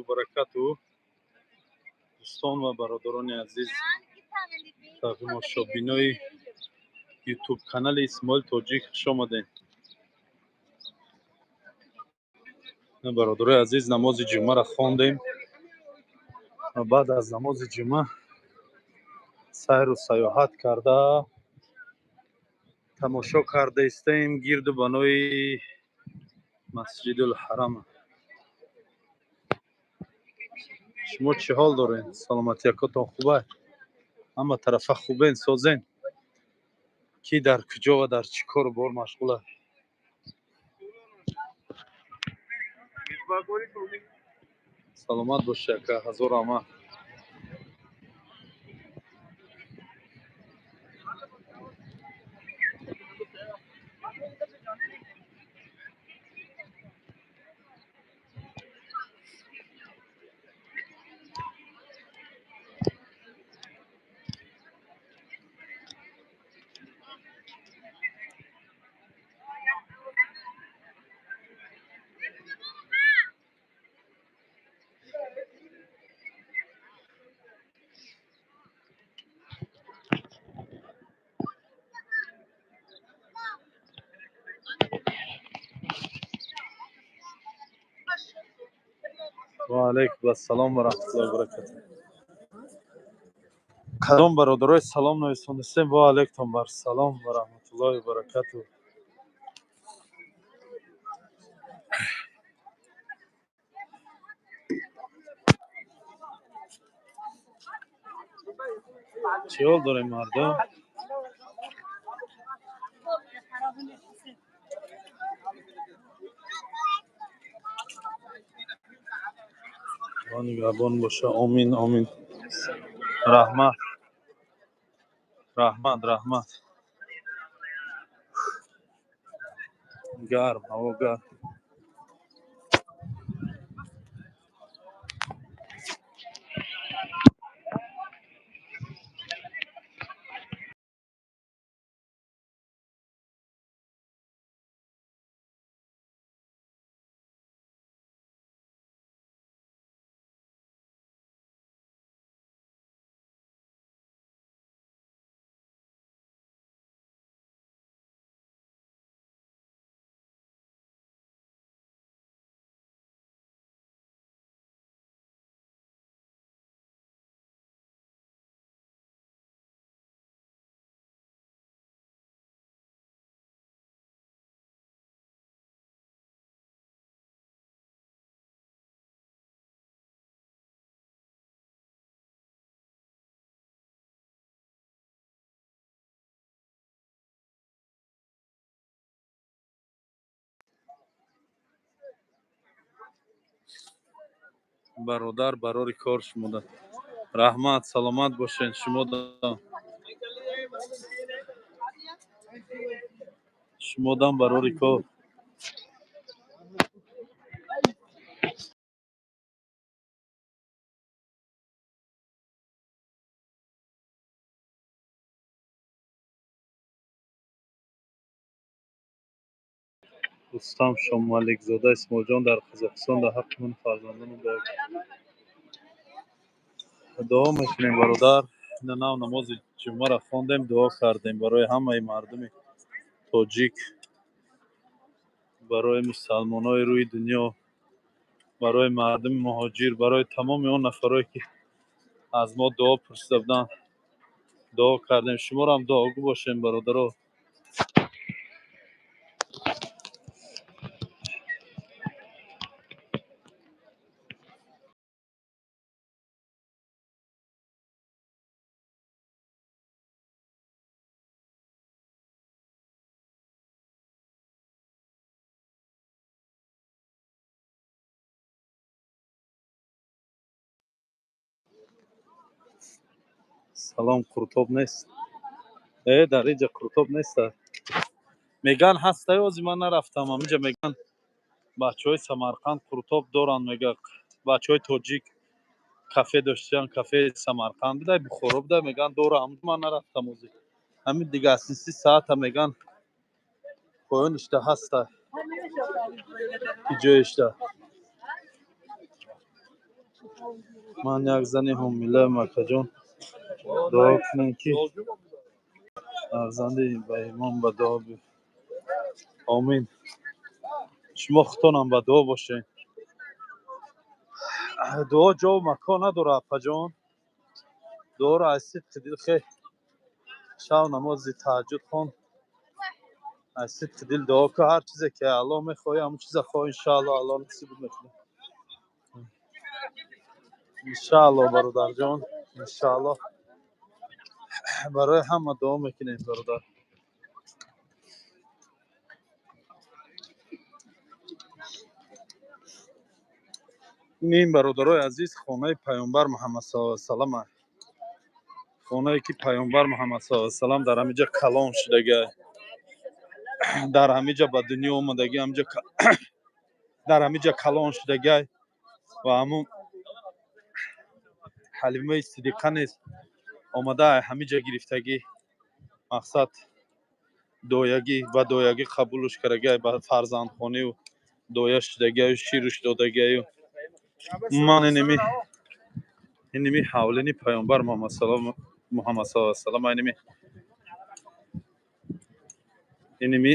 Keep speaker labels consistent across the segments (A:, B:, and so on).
A: Баракатуҳ. Дӯстон ва бародарони азиз, тамошобинои ютуб канали Исмоил Тоҷик, хуш омадед. Бародарои азиз, намози ҷумъаро хондем ва баъд аз намози ҷумъа сайру саёҳат карда, тамошо карда истаем гирду банои Масҷидулҳарам. Шумо чӣ ҳол доред? Саломатиякотон хуба? Ҳама тарафа хубен, созен? Ки дар куҷо ва дар чӣ кору бор машғула? Саломат бошед, ака, ҳазор раҳмат. Ва алайкум ассалом ва раҳматуллоҳи ва баракатуҳ. Кадом бародарои салом нависондастем, ва алайкум бар салом ва раҳматуллоҳи ва баракатуҳ. Чӣ ҳол дорем, мардум? Худо нигаҳбон боша. Омин, омин. Раҳмат, раҳмат, раҳмат. Гарм, ҳаво гарм. Бародар, барори кор шумода. Раҳмат, саломат бошед шумода. Шумодам барори кор. Рустам Шомаликзода, Исмоилҷон, дар Қазоқистон дар ҳаққи ман фарзандонам дуо дуо мекунем, бародар. Ина нав намози ҷумъаро хондем, дуо кардем барои ҳамаи мардуми тоҷик, барои мусалмонои рӯи дунё, барои мардуми муҳоҷир, барои тамоми он нафарое ки аз мо дуо пурсида буданд, дуо кардем. Шуморо ҳам дуогӯ бошем, бародаро. Салом, қуртоб нест? Э, дар инҷа қуртоб нест. Меган ҳаста, ози ман нарафтам. Ҳаминҷа меган бачаҳои Самарқанд қуртоб доранд, мега бачаҳои тоҷик кафе доштиян, кафеи Самарқанд бидай, Бухоро бидай, меган дорам. Ман нарафтам ози. Ҳамин дига асиси саата меган поёништа ҳаста. Ки ҷоишта. Ман як зани ҳомилаам, акаҷон, дуо кунем, ки фарзанди ба имон ба дуо. Омин. Шумо худтонам ба дуо бошед. Дуо ҷову макон надорад, апаҷон. Дуоро аз сидқи дил хе шав, намози таҳаҷҷуд хон, аз сидқи дил дуо кун. Ҳар чизе ки Аллоҳ мехоҳӣ, ҳамон чиза хоҳ, иншааллоҳ Аллоҳ насиб мекунад. Иншааллоҳ, бародарҷон, иншааллоҳ барои ҳама дуо мекунем, бародар. Ин, бародарои азиз, хонаи Паёмбар Муҳаммад саллаллоҳу салам, хонае ки Паёмбар Муҳаммад саллаллоҳу салам дар ҳамиҷа калон шудага, дар ҳамиҷа ба дунё омадаги, ҳамиҷа дар ҳамиҷа калон шудагай ва ҳамун Ҳалимаи Сидиқа нест омада ҳамиҷа гирифтагӣ, мақсад доягӣ ба доягӣ қабулш кардагай, ба фарзандхонию доя шудагаю шируш додагаю. Ман иними ҳавлини Паёмбар Муҳаммад саллаллоҳу салам, иними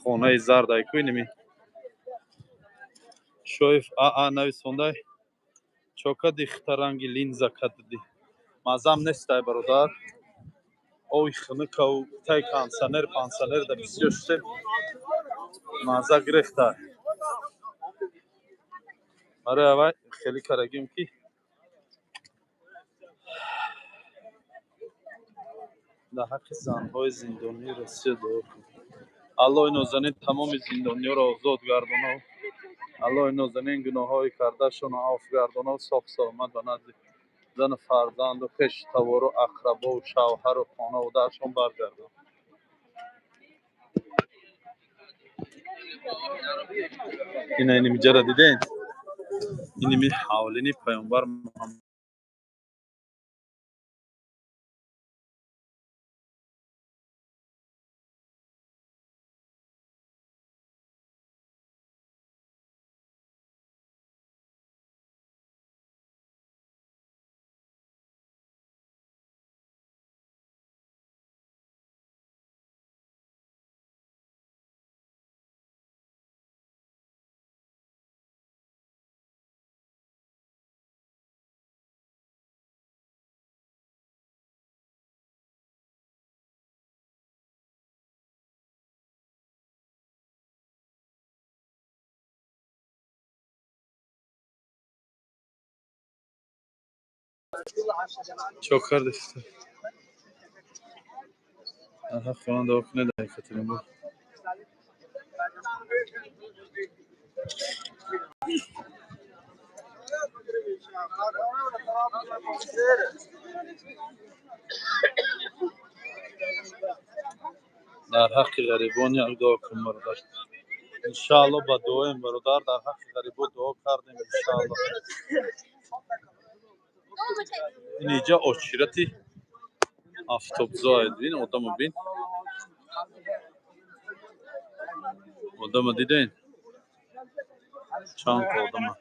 A: хонаи зардайку, иними Шоев аа нависондай. Чокади хита ранги линза кадди, мазам нестай, бародар. Ови хунукау тай кондиционер пансионер да бисёр шудем, маза гирехта. Барои аввал хеле карагим ки дар ҳаққи занҳои зиндонии Россия дуо кун. Аллоҳи нозанин тамоми зиндониёро озод гардонав. Аллоҳи нозанин гуноҳҳои кардаашонро афв гардонав, соҳ саломат ба назди зану фарзанду хешу тавору ақрабову шавҳару хонаводаашон баргардон. Ина инимиҷара дидем, иними ҳавлини Паёмбар Муҳаммад. Чо карди? Дар ҳаққи ман дуо кунед дар Екатеринбург. Дар ҳаққи ғарибон як дуо кун, бародар. Иншаалло ба дуоем, бародар. Дар ҳаққи ғарибо дуо кардем, иншаалло. Ин иҷа очирати автобусҳоед. Бин одамо, бин одамо, диден чанд та одама.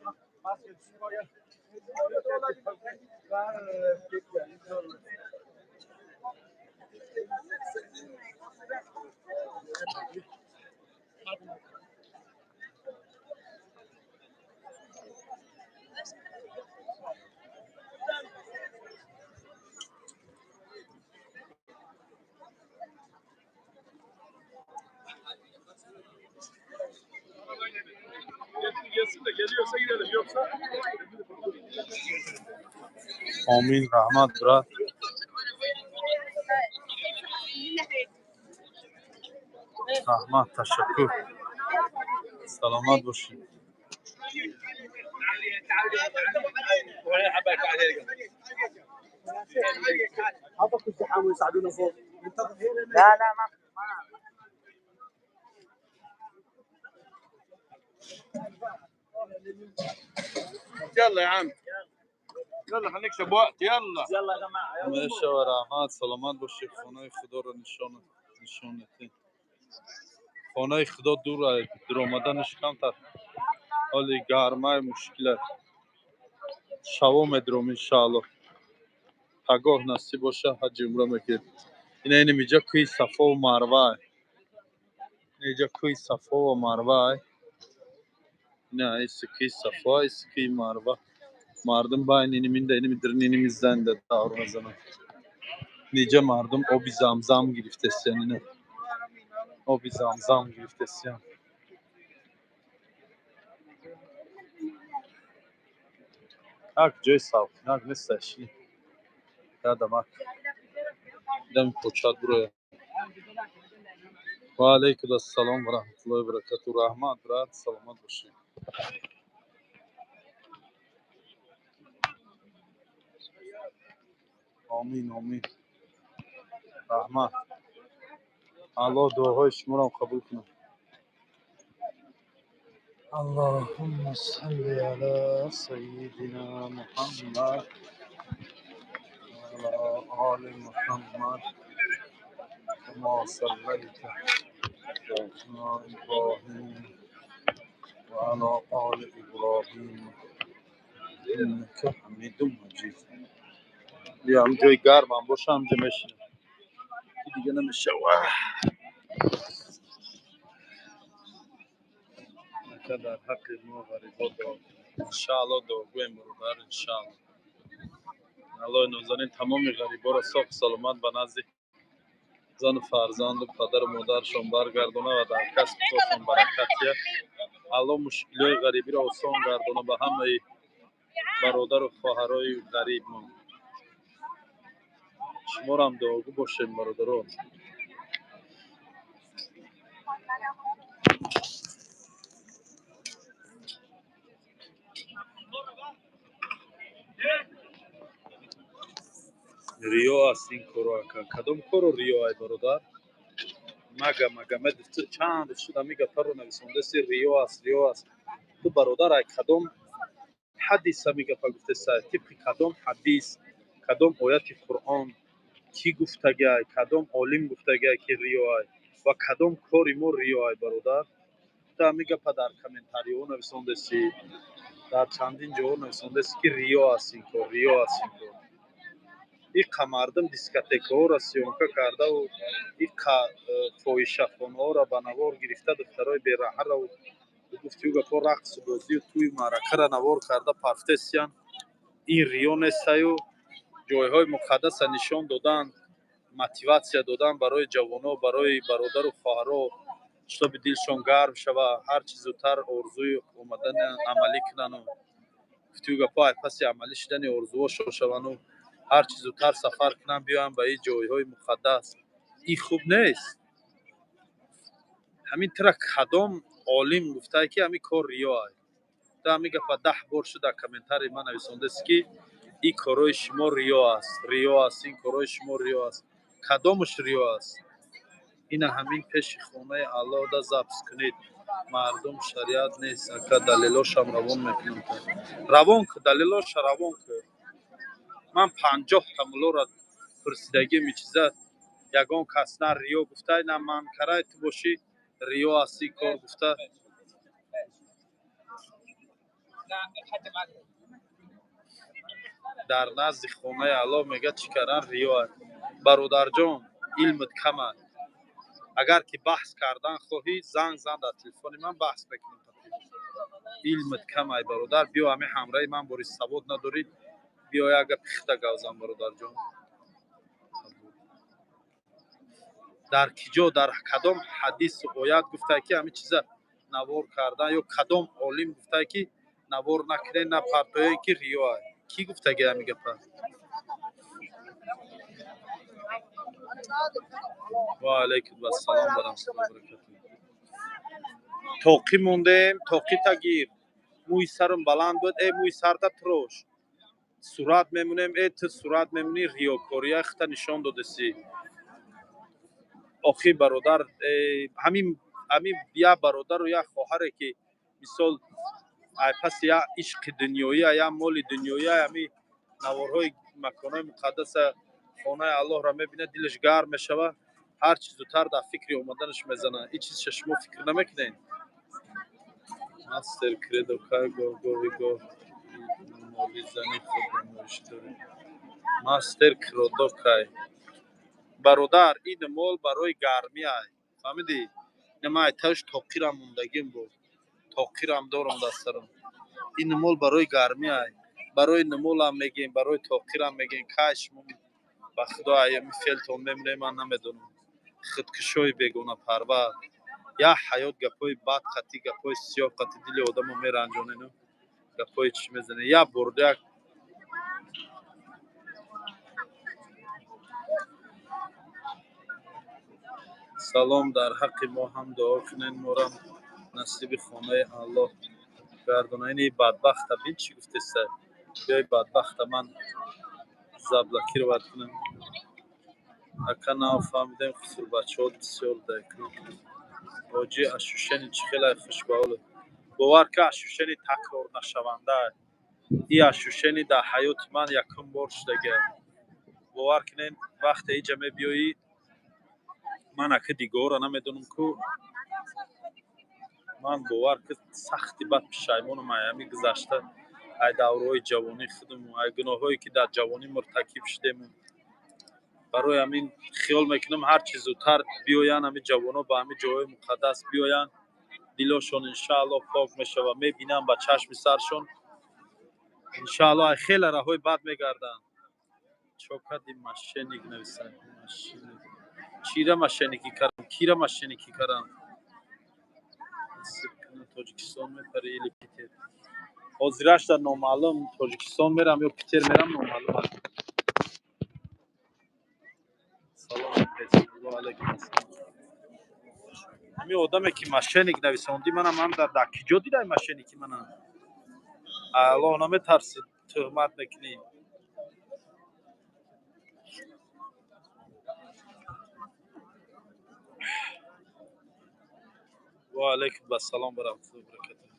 A: Омин, раҳмат, брат. Раҳмат, ташаккур, саломат бошед.
B: لا لا ما
C: يلا يا عم، يلا هنكسب وقت، يلا.
B: يلا يا جماعه يلا.
A: Мешава, раҳмат, саломат бошед. Хонаи Худоро нишонатен. Хонаи Худо дур, дуромаданаш камтар ҳоли гармай мушкил аст. Шаво медуром, иншаалло. Пагоҳ насиб боша, ҳаҷи умра мекунем. Ина инам иҷа кӯҳи Сафову Марва. Иҷа кӯҳи Сафову Марва. Ина иси кӯҳи Сафо, иси кӯҳи Марва. Мардум байни иним инда иними дирни иними занда давр мезананд. Ниҷа мардум оби Замзам гирифтесиян, ина. Оби Замзам гирифтесиян. Ак ҷои салқинак нест, ши. Дадам ак. Дами почат буроя. Ва алайкум ассалом ва раҳматуллоҳи ва баракатуҳ. Раҳмат, брат, саломат бошед. Омин, омин. Раҳмат. Аллоҳ дуоҳои шуморо қабул кунад. Аллоҳумма салли ала саййидина Муҳаммад ва ала оли Муҳаммад кама саллайта ала Иброҳим ва ала оли Иброҳим иннака ҳамидун маҷид. Биё, ҳам ҷои гармам боша, ҳамҷо мешинам. Дига намешава. Ака, дар ҳаққи мо ғарибо дуо кунед. Иншаалло дуогӯем, бародар, иншаалло. Аллоҳи нозанин тамоми ғариборо соҳу саломат ба назди зану фарзанду падару модарашон баргардона ва дар касбу коршон баракат диҳад. Аллоҳ мушкилиҳои ғарибиро осон гардона ба ҳамаи бародару хоҳарои ғарибмон. Шуморо ҳам дуогӯ бошем, бародарон. Риё аст ин коро, ака. Кадом коро риё ай, бародар? Мага, мага, ту чанд рӯз шуд ҳамин гапаро нависондаси, риё аст, риё аст. Ту, бародар, ай кадом ҳадис ҳамин гапа гуфтеса? Тибқи кадом ҳадис, кадом ояти Қуръон, кӣ гуфтагиай, кадом олим гуфтагиай, ки риё ай ва кадом кори мо риё ай, бародар? Ту ҳамин гапа дар комментариҳо нависондеси, дар чандин ҷоҳо нависондеси, ки риё аст ин кор, риё аст ин кор. Иқа мардум дискотекаҳоро съёмка кардаву иқа фоҳишахонаҳоро ба навор гирифта, духтарои бераҳараву гуфти ӯ гапҳо, рақсу бозию тӯю маъракаро навор карда партесиян. Ин риё нестаю? Ҷойҳои муқаддаса нишон додан, мотиватсия додан барои ҷавоно, барои бародару хоҳаро, чтобы дилшон гарм шава, ҳарчи зудтар орзуи омадани амалӣ кунану гуфти ӯ гапҳо, ай паси амалӣ шудани орзуҳошон шавану ҳарчи зудтар сафар кунанд, биёянд ба ин ҷойҳои муқаддас. Ин хуб нест? Ҳамин тура кадом олим гуфтае, ки ҳамин кор риё ай? Ту ҳамин гапа 10 бор шуд дар комментарии ман нависондаси, ки ин корҳои шумо риё аст, риё аст, ин корҳои шумо риё аст. Кадомаш риё аст? Ина ҳамин пеши хонаи Аллоҳ да запись кунед, мардум шариат нест, ака. Далелошам равон мекунам. Равон ку, далелоша равон ку. Ман 50-та муллоро пурсидагим ин чиза, ягон кас на риё гуфта, на ман карай ту бошӣ, риё аст ин кор гуфта. Дар назди хонаи Аллоҳ мега, чӣ кардан риё аст? Бародарҷон, илмат кам аст. Агар ки баҳс кардан хоҳӣ, занг зан дар телефони ман, баҳс мекунем. Илмат кам ай, бародар. Биё, ҳамин ҳамраҳи ман бори савод надорӣ, биё, як гапи хита гап зан, бародарҷон. Дар ки ҷо, дар кадом ҳадису оят гуфта, ки ҳамин чиза навор кардан, ё кадом олим гуфта, ки навор накунед, на партоед, ки риё ай? Кӣ гуфтаги ҳамин гапа? Ва алайкум ассалом ва раҳматуллоҳи ва баракатуҳ. Тоқӣ мондем, тоқита гир. Мӯи сарам баланд буд, э, мӯи сарта тирош. Сурат мемонем, э, ту сурат мемонӣ, риёкория хита нишон додасӣ. Охи, бародар, ҳамин як бародару як хоҳаре, ки мисол ай паси як ишқи дунёӣ, як моли дунёӣ, ҳамин наворҳои маконҳои муқаддаса, хонаи Аллоҳро мебинад, дилаш гарм мешавад, ҳарчи зудтар дар фикри омаданаш мезанад. Ин чизша шумо фикр намекунед? Мастер Кредо, кай гоҳ, гоҳи гоҳ. Моли зани худ намоиш дорӣ. Мастер крадокай. Бародар, ин мол барои гармӣ ай. Фаҳмидӣ? Ина ман айташ тоқирам мондагим буд. Тоқирам дорам дар сарам. Ин мол барои гармӣ ай. Барои нумолам мегем, барои тоқирам мегем. Кай шумо ба худо аями фелтон мемирем, ман намедонам. Худкушои бегонапарвар. Як ҳаёт гапҳои бад қатӣ, гапҳои сиёҳ қатӣ дили одамо меранҷонену гапҳои чӣ мезанед. Як бурда як салом, дар ҳаққи мо ҳам дуо кунед, морам насиби хонаи Аллоҳ гардона. Ини бадбахта бин чӣ гуфтеста. Биёй бадбахта ман заблокировать кунам. Ака, нав фаҳмидем, хусурбачаҳо бисёр дайкун. Ҳоҷӣ, ощущение чӣ хеле хушбаҳоле. Бовар ка, ощущение такрорнашаванда. И ощущение дар ҳаёти ман якум бор шудагиа. Бовар кунед, вақте иҷа мебиёӣ, ман ака дигоҳро намедонам ку, ман бовар ки сахти бад пушаймонам ай ҳамин гузашта, ай давраҳои ҷавонии худаму, ай гуноҳҳое ки дар ҷавонӣ муртакиб шудему. Барои ҳамин хиёл мекунам, ҳарчи зудтар биёянд ҳамин ҷавонҳо ба ҳамин ҷойҳои муқаддас биёянд, дилошон иншааллоҳ пок мешавад, мебинанд ба чашми саршон, иншааллоҳ ай хеле раҳҳои бад мегарданд. Чо кади мошенник нависанд? Чира мошенникӣ кардам? Кира мошенникӣ кардам? Насиб кунад, Тоҷикистон мепари или Питер? Ҳозираш дар номаълум, Тоҷикистон мерам ё Питер мерам, номаълум аст. Салом алейкум. Алейкум ассалом. Ҳамин одаме ки мошенник нависондӣ, манам ҳам дар киҷо дидай мошенники мана? Аллоҳ наметарсӣ, туҳмат мекунӣ. Ва алейкум ассалом ва раҳматуллоҳи ва баракатуҳ.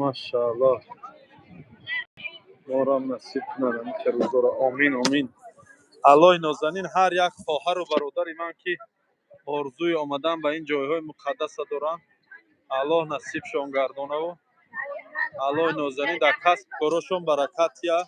A: Машааллоҳ, морам насиб кунад ҳамин рӯзоро. Омин, омин. Аллоҳи нозанин ҳар як хоҳару бародари ман ки орзуи омадан ба ин ҷойҳои муқаддаса доранд, Аллоҳ насибшон гардонаву Аллоҳи нозанин дар касб корошон баракат тия.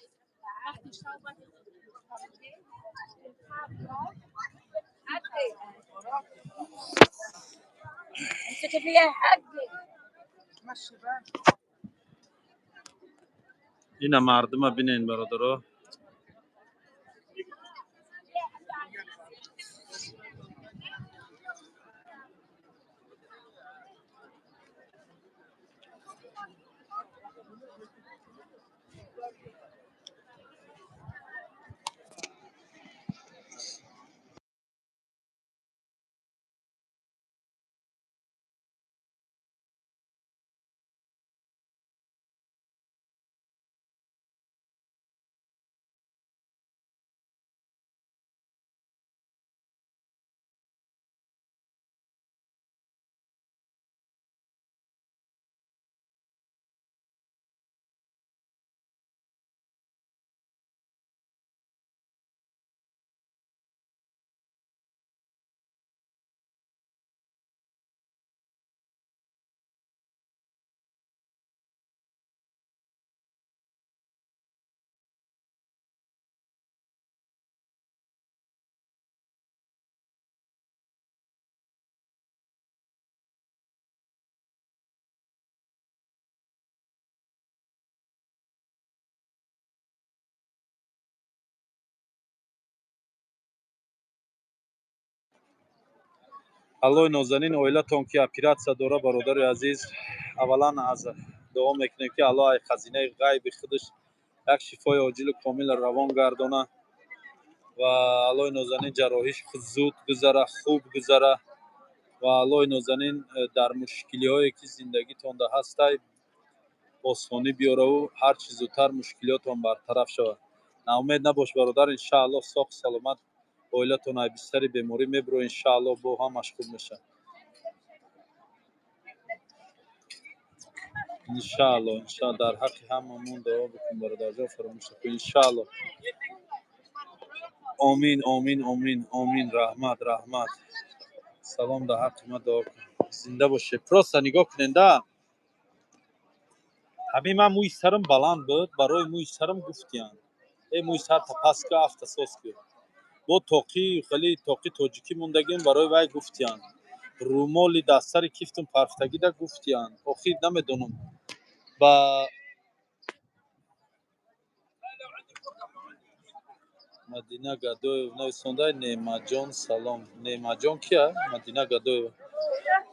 A: Ина мардума бинен, бародаро. Аллоҳи нозанин оилатон ки оператсия дора, бародари азиз, аввалан аз дуо мекунем ки Аллоҳ ай хазинаи ғайби худаш як шифои оҷилу комилро равон гардона ва Аллоҳи нозанин ҷарроҳиш зуд гузара, хуб гузара ва Аллоҳи нозанин дар мушкилиҳое ки зиндагитонда ҳастай осонӣ биёраву ҳарчи зудтар мушкилиётон бартараф шавад. Ноумед набош, бародар, иншааллоҳ соғ саломат оилатон ай бистари беморӣ мебуро, иншааллоҳ бо ҳамаш хуб мешавад. Иншааллоҳ, иншааллоҳ, дар ҳаққи ҳамамон дуо бикун, бародарҷон, фаромӯш накун, иншааллоҳ. Омин, омин, омин, омин. Раҳмат, раҳмат. Салом, дар ҳаққи ма дуо кун. Зинда бошед. Просто нигоҳ кунед, да, ҳамин ман мӯи сарам баланд буд, барои мӯи сарам гуфтиянд: «Э, мӯи сарта паст ку, афта соз ку». Бо тоқи, хеле тоқи тоҷикӣ мондагим, барои вай гуфтиянд. Рӯмоли дастари кифтум парфтагида гуфтиянд. Охир намедонам, ба Мадина Гадоев нависонда: «Неъматҷон, салом». Неъматҷон кия? Мадина Гадоева,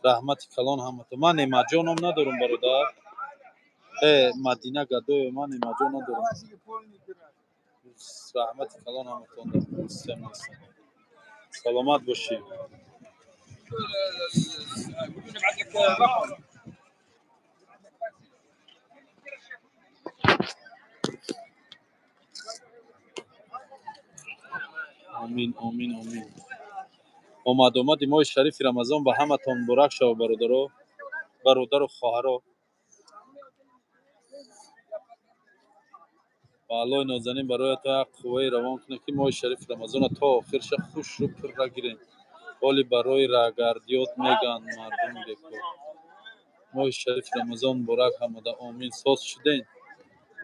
A: раҳмати калон ҳамато. Ман Неъматҷон ном надорам, бародар. Э, Мадина Гадоева, ман Неъматҷон надорам. Раҳмати калон ҳаматон. Саломат бошӣ.
C: نبعث لك رقم.
A: Омин, омин, омин. Омад омади моҳи шарифи Рамазон ба ҳаматон муборак шава, бародаро, бародару хоҳаро. Ва Аллоҳи нозанин бароятон як қувваи равон кунад, ки моҳи шарифи Рамазона то охирша хушрӯ пурра гирем. Ҳоли барои раҳгардиёт мегӯянд мардуми бекор. Моҳи шарифи Рамазон муборак ҳамада. Омин. Соз шудем?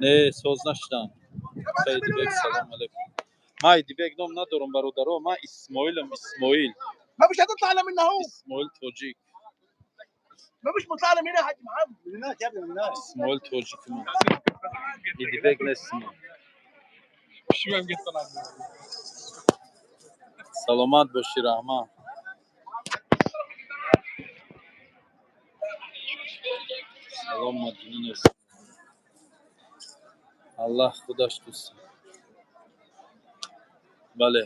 A: Не, соз нашудам. Идибек, салом алейкум. Ман Идибек ном надорам, бародаро, ман Исмоилам, Исмоил.
C: ما مش هتطلع الا من اهو.
A: Исмоил тоҷик.
C: ما مش مطلع من هنا يا حاج محمد، من هناك يا ابني، من هناك.
A: Исмоил тоҷик ман, Идибек нестам.
C: مش فاهم طلع.
A: Саломат бошӣ, раҳмат. Салом, Мадина нест. Аллоҳ худаш дӯст. Бале.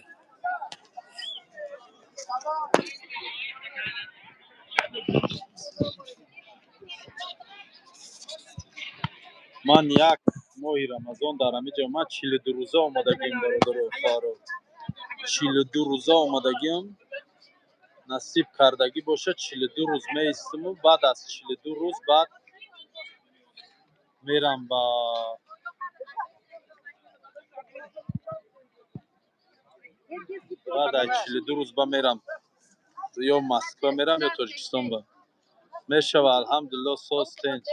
A: Ман як моҳи Рамазон дар ҳамин ҷо, ман 42 рӯза омадагиам, бародару хоҳаро, 42 рӯза омадагиам. Насиб кардагӣ бошад, 42 рӯз меистиму баъд аз 42 рӯз баъд мерам ба баъд аз 42 рӯз ба мерам, ё Москва мерам, ё Тоҷикистон ба мешава. Алҳамдулилло, соз, тинҷ.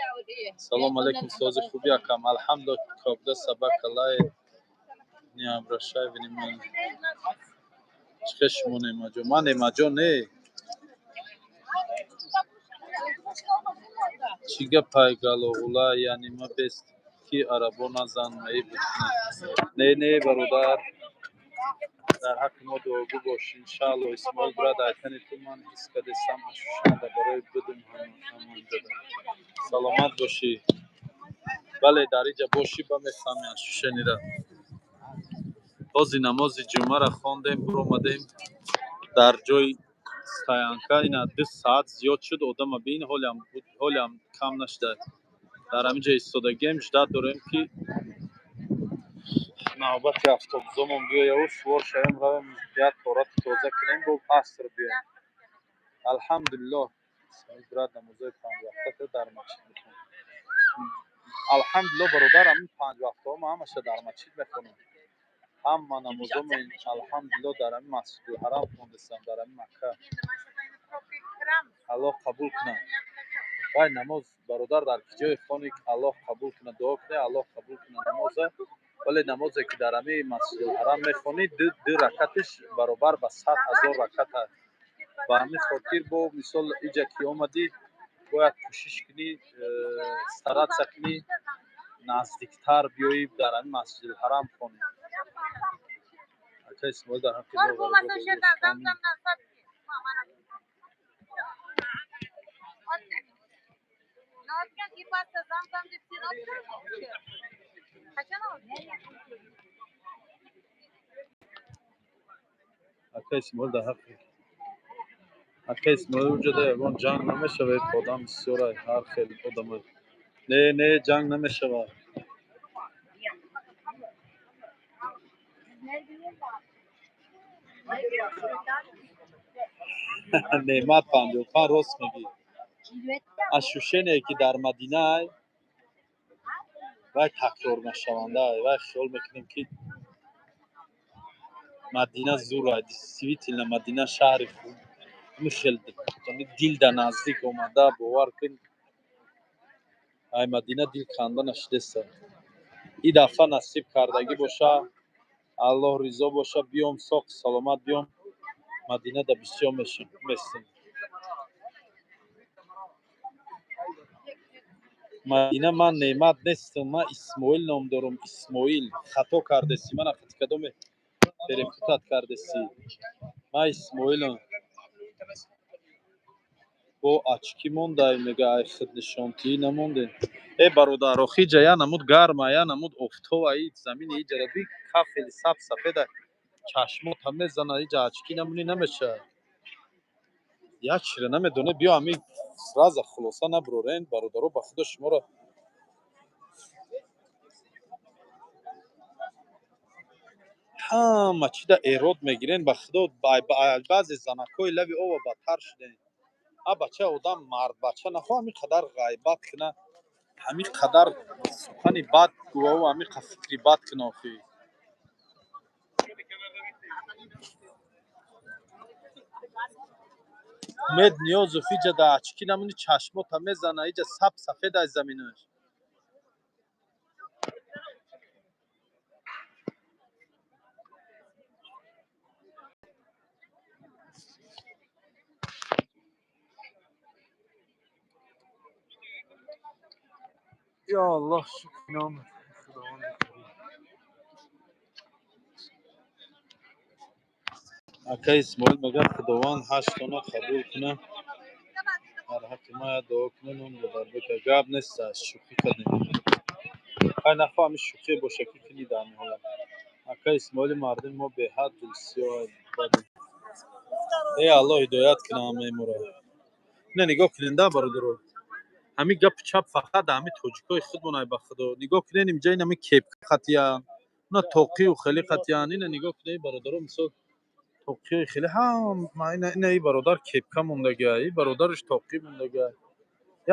A: Салом алейкум, сози, хуби, акам? Алҳамдулилло. Когда собака лает, не обращай внимания. Чӣ шумо, Неъматҷон? Ман Неъматҷон не. Чӣ гапай, галоғула, яъне ма бест ки арабо назан маи не, не, бародар, дар ҳаққи мо дуогӯ бош, иншаалло. Исмоил брат, айтани ту ман ҳис кардесам, ашушанда барои будум ҳамонҷода. Саломат бошӣ. Бале, дар иҷа бошӣ, ба мефаҳми ашушенира. Ҳози намози ҷумъаро хондем, биромадем дар ҷои стоянка. Ина 2 саат зиёд шуд, одама бин, ҳолиам кам нашуда. Дар ҳамин ҷо истодагием, ждать дорем, ки навбати автобусомон биёяву сувор шавем, равем, як торати тоза кунем, бо аср биёем. Алҳамдулилло. Брат, намозои панҷвақтата дар масҷид бихон. Алҳамдулилло, бародар, ҳамин панҷ вақтҳома ҳамаша дар масҷид мехонам. Ҳама намозомо, алҳамдулилло, дар ҳамин Масҷидулҳарам хондастам, дар ҳамин Макка. Аллоҳ қабул кунад. Вай намоз, бародар, дар ки ҷое хони, Аллоҳ қабул кунад, дуо кунед, Аллоҳ қабул кунад намоза. Вале намозе ки дар ҳамин Масҷидулҳарам мехонӣ, ду ракаташ баробар ба 100 000 ракат аст. Ба ҳамин хотир бо мисол иҷа ки омадӣ, бояд кӯшиш кунӣ, стараться кунӣ, наздиктар биёӣ, дар ҳамин Масҷидулҳарам хонӣ. Ака Исмоил, дар ҳаққи мо. Амин. Ака Исмоил, дар ҳаққи ака Исмоил, уҷода ягон ҷанг намешавад? Одам бисёра, ҳар хел одама. Не, не, ҷанг намешавад. Неъмат 55, рост мегӣ. Ощущение ки дар Мадинай, вай такрорнашаванда. Вай хиёл мекунем, ки Мадина зура, действительно Мадина шаҳри хуб, хел дил да наздик омада, бовар кун, ай Мадина дил канда нашидеста. И дафъа насиб кардагӣ боша, Аллоҳ ризо боша, биём соқ саломат биём Мадина да бисёр местем. Мадина ман Неъмат нестам, ман Исмоил ном дорам, Исмоил. Хато кардеси, мана хати кадоме перепутать кардеси. Ман Исмоилам. Бо очки мондай, мега, ай худнишонтӣ намонде. Э бародар, охи иҷа я намуд гарма, я намуд офтова, и замини иҷара би кафели саб сафеда, чашмота мезана, иҷа очки намунӣ намешавад. Як чиро намедоне, биё ҳами сразу хулоса набурорен, бародаро, ба худо шуморо ҳама чида эрод мегирен, ба худо баъзе занакҳои лави ова бадтар шуден. А бача одам мардбача нахоҳ ҳамин қадар ғайбат куна, ҳамин қадар сухани бад гӯаву ҳамин қа фикри бад куна охи. Умед Ниёзов иҷа да очки намуни чашмота мезана, иҷа саб сафед ай заминаш. Ё Аллоҳ, шукр номат, Худованд карим. Ака Исмоил мегӯяд, Худованд ҳаҷтона қабул куна, дар ҳаққи ма як дуо куна, ном дар бека. Гап нест, шӯхӣ кардем. Хай нахоҳ ҳамин шӯхие боша ки кунӣ дар ҳамин ҳолат. Ака Исмоили мардуми мо беҳад дилсиёҳ бадем. Э Аллоҳ ҳидоят куна ҳамаи моро. Ина нигоҳ кунед да бародаро. Ҳамин гапи чап фақат ҳамин тоҷикои худмон ай, ба худо. Нигоҳ кунед, инҷа ин ҳамин кепка қатиян, на тоқию хеле қатиян. Ина нигоҳ кунед бародаро, мисол тоқиҳои хеле ҳама ина, ина и бародар кепка мондага, и бародараш тоқӣ мондага,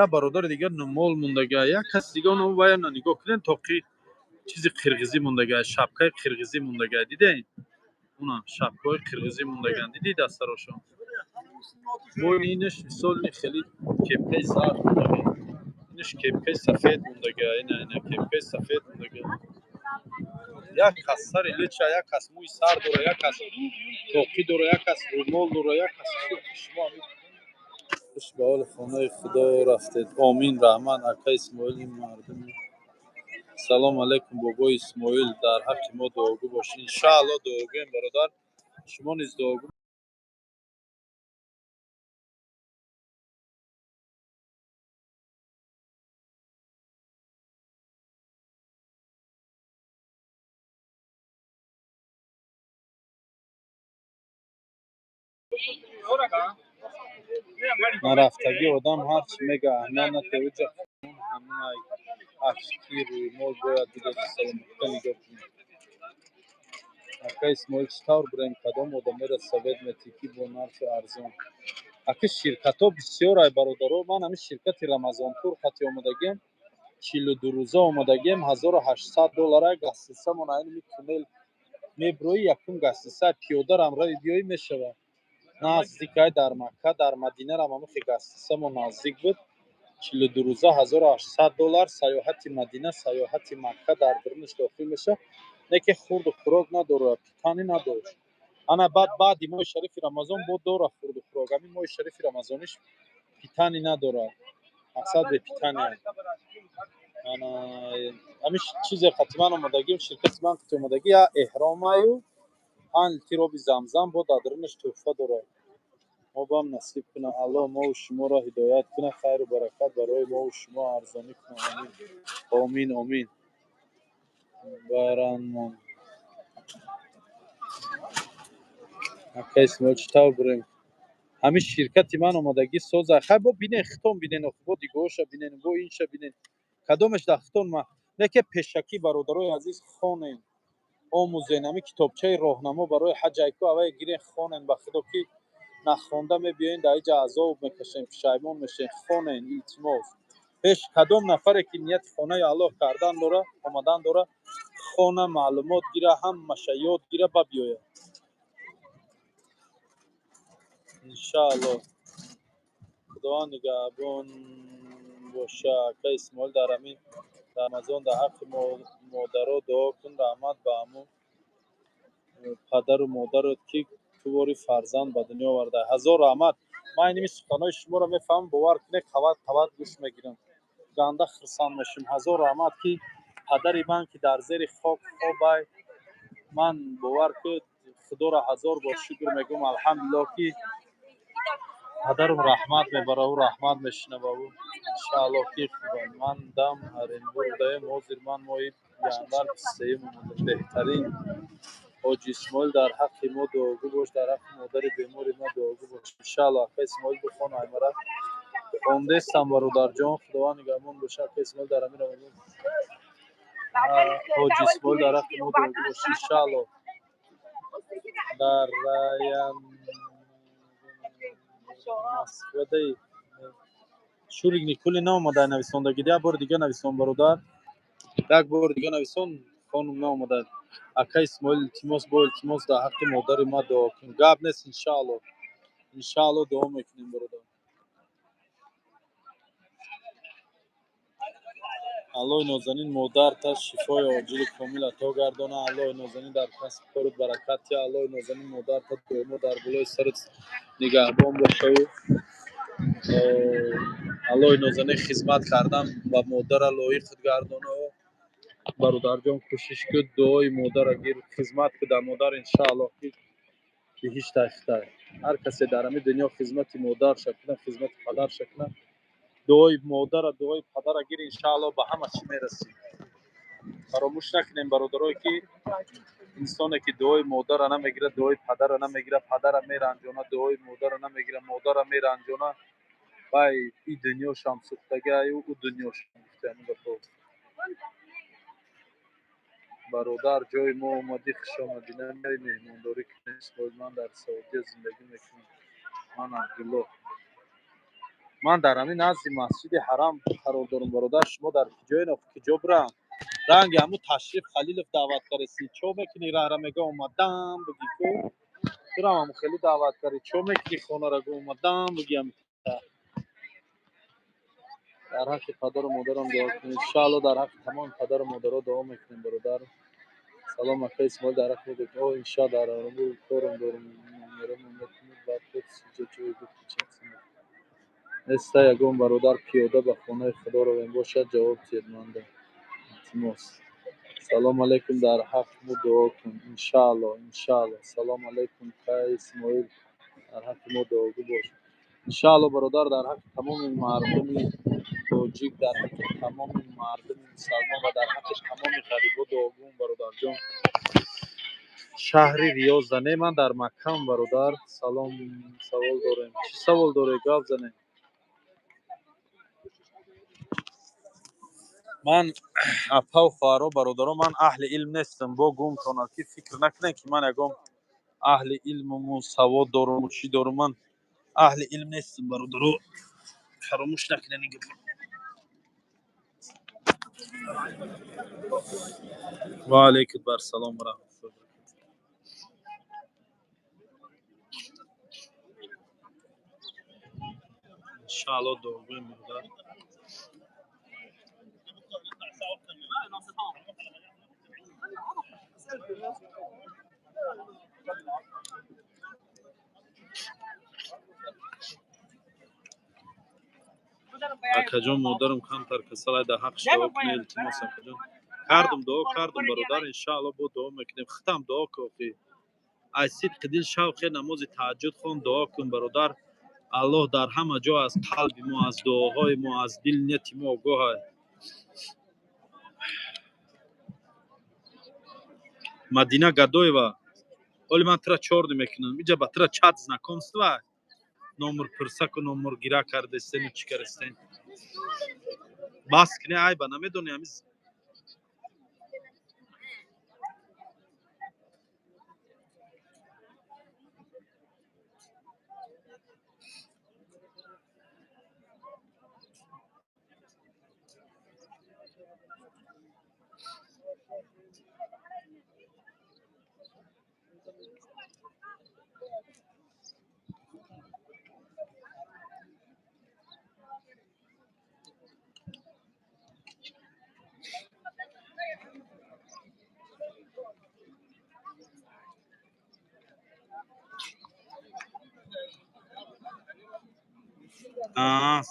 A: як бародари дигар нумол мондага, як каси дига оно вая нигоҳ кунед, тоқи чизи қирғизӣ мондага, шапкаи қирғизӣ мондага, дидед? Уна шапкаҳои қирғизӣ мондаган, дидӣ дастарошон? Бо инаш мисол хеле кепкаи зард мондага, инаш кепкаи сафед мондага, ина ина кепкаи сафед мондага. Як кас сари лича, як кас мӯи сар дора, як кас тоқӣ дора, як кас румол дора, як кас шумо хуш ба ҳоли хонаи Худо рафтед. Омин, раҳмат, ака Исмоили мардуми. Салом алайкум, бобои Исмоил, дар ҳаққи мо дуогӯ бошед. Иншааллоҳ дуогӯем, бародар, шумо низ дуогӯ. Нарафтагӣ одам ҳарчи мега, аҳамият надиҳед. Уҷа ҳамин очки рӯймол бояд бидоди саломатита нигоҳ кунед. Ака Исмоил, чӣ тавр бирем, кадом одамеро совет метиҳӣ ки бо нархи арзон? Ака, ширкатҳо бисёр ай бародаро, ман ҳамин ширкати Рамазонтур хати омадагиам, 42 рӯза омадагиам, 1800 доллар ай гостиницамон, айни туннел мебироӣ, якум гостиница, пиёдарам рави биёӣ мешавад. Наздик ай дар Макка, дар Мадинарам ҳамин гостиницамон наздик буд. 42 рӯза 1800 доллар, сайёҳати Мадина, сайёҳати Макка дар дурунаш дохил мешавад. Не ки хурду хӯрок надорад, питание надошт. Ана баъд баъди моҳи шарифи Рамазон бо дора хурду хӯрок. Ҳамин моҳи шарифи Рамазониш питание надорад. Мақсад бе питание. Ана ҳамин чизе қати ман омадагӣ, ширкати ман қати омадагӣ, я эҳромаю 5 литр оби замзам бо дар дурунаш тӯҳфа дорад. Мо бам насиб куна, Аллоҳ мову шуморо ҳидоят куна, хайру баракат барои мову шумо арзонӣ куна. Омин, омин, омин. Баранмон. Ака Исмоил, чӣ тавр бирем? Ҳамин ширкати ман омадагӣ соза. Хай бо бинен, хитон бинен, охи бо дигоҳоша бинен, бо инша бинен. Кадомеш дар хитон ма не ки пешакӣ, бародарои азиз, хонен, омӯзен ҳамин китобчаи роҳнамо барои ҳаҷ айку аввал гирен, хонен, ба худо ки нахонда мебиёен дар иҷа азоб мекашем, пушаймон мешем. Хонен, илтимос. Пеш кадом нафаре ки нияти хонаи Аллоҳ кардан дора, омадан дора, хона, маълумот гира, ҳамаша ёд гира, ба биёяд. Иншаалло, Худованд нигаҳбон боша. Ака Исмоил, дар ҳамин Рамазон дар ҳаққи модаро дуо кун. Раҳмат ба ҳамун падару модарот, ки ту бори фарзанд ба дунё оварда. Ҳазор раҳмат. Ман иними суханҳои шуморо мефаҳмам, бовар кунед, қават қават гӯш мегирам, ганда хурсанд мешавам. Ҳазор раҳмат, ки падари ман, ки дар зери хок хобай, ман бовар кунед, Худоро ҳазор бор шукр мегӯям, алҳамдулиллоҳ, ки падарам раҳмат мебара, ӯ раҳмат мешинава ӯ. Иншааллоҳ, ки хубам. Ман дам Оренбург даем, ҳозир ман моҳи январ 23-юм омадам. Беҳтарин. Ҳоҷи Исмоил, дар ҳаққи мо дуогӯ бош, дар ҳаққи модари бемори ма дуогӯ бош. Иншаалло, ака Исмоил, бихон. Аймара хондестам, бародарҷон. Худованд нигаҳбон боша. Ака Исмоил, дар ҳамин Рамазон, ҳоҷи Исмоил, дар ҳаққи мо дуогӯ бош. Иншаалло. Дар раян Москвадаи Шурик Никули наомада нависондагӣ. Як бори дига нависон, бародар, як бори дига нависон, хонум наомада. Ака Исмоил, илтимос, бо илтимос, дар ҳаққи модари ма дуо кун. Гап нест, иншаалло, иншаалло, дуо мекунем, бародар. Аллоҳи нозанин модарта шифои оҷили комил ато гардона. Аллоҳи нозанин дар касбу корут баракат диҳа. Аллоҳи нозанин модарта доимо дар болои сарат нигаҳбон бошаву Аллоҳи нозанин хизмат кардан ба модара лоиқат гардонаву. Бародарҷон, кӯшиш кун, дуои модара гир, хизмат ку дар модар, иншааллоҳ, ки биҳишт ахтай. Ҳар касе дар ҳамин дунё хизмати модарша кунад, хизмати падарша кунад, дуои модара, дуои падара гир, иншааллоҳ, ба ҳама чӣ мерасӣ. Фаромӯш накунем, бародарое, ки инсоне ки дуои модара намегирад, дуои падара намегирад, падара меранҷона, дуои модара намегирад, модара меранҷона, вай и дунёшам сӯхтагиаю ӯ дунёшам гуфта ҳамин гапҳо. Бародар, ҷои мо омадӣ, хуш омадӣ. Намеои меҳмондорӣ кунем? Исмоил, ман дар Саудия зиндагӣ мекунам. Ман Абдуллоҳ, ман дар ҳамин назди Масҷиди Ҳарам қарор дорам. Бародар, шумо дар куҷоен? Куҷо бирам? Ранги ҳамун Ташриф Халилов даъват кардаси, чо мекунӣ? Раҳра мега омадам, буги ку турам ҳамун хеле даъват кардӣ, чо мекунӣ? Хонара гу омадам, буги. Ҳам дар ҳаққи падару модарам дуо кунед. Иншаалло, дар ҳаққи тамоми падару модаро дуо мекунем, бародар. Салом, ака Исмоил, дар ҳаққи о иншо дар Оренбург корам дорам, номерамон мекунед, баъд ҷо ҷое гуфти чақсим неста. Ягон бародар пиёда ба хонаи Худо равем бошад, ҷавоб диҳед манда, илтимос. Салом алейкум, дар ҳақ мо дуо кун. Иншаалло, иншаалло. Салом алейкум, кай Исмоил, дар ҳаққи мо дуогӯ бош. Иншаалло, бародар, дар ҳаққи тамоми мардуми тоҷик, дар ҳаққи тамоми мардуми мусалмон ва дар ҳаққи тамоми ғарибо дуогӯм, бародарҷон. Шаҳри Риёзда не, ман дар Маккам, бародар. Салом, савол дорем. Чӣ савол доред? Гап занед. Ман, апаву хоҳаро, бародаро, ман аҳли илм нестам. Бо гумтонад, ки фикр накунед, ки ман ягон аҳли илмуму савод доруму чӣ дорум. Ман аҳли илм нестам, бародаро, фаромӯш накунед ин гапро. Ва алайкум ассалом ва раҳматуллоҳи ва баракатуҳ. Иншаалло, дуогӯем, бародар. Акаҷон, модарам камтар касалай, дар ҳаққаш дуо кунед, илтимос. Акаҷон, кардум, дуо кардум, бародар. Иншаалло, бо дуо мекунем. Хитам дуо ку охи, аз сидқи дил шавқе намози таҳаҷҷуд хон, дуо кун, бародар. Аллоҳ дар ҳама ҷо аз қалби мо, аз дуоҳои мо, аз дил, нияти мо огоҳ. Мадина Гадоева, ҳоли ман тура чорни мекунам. Иҷа ба тура чат знакомства номер пурсаку номер гира кардестену чӣ кардестен? Бас кне, айба намедони ҳамиз.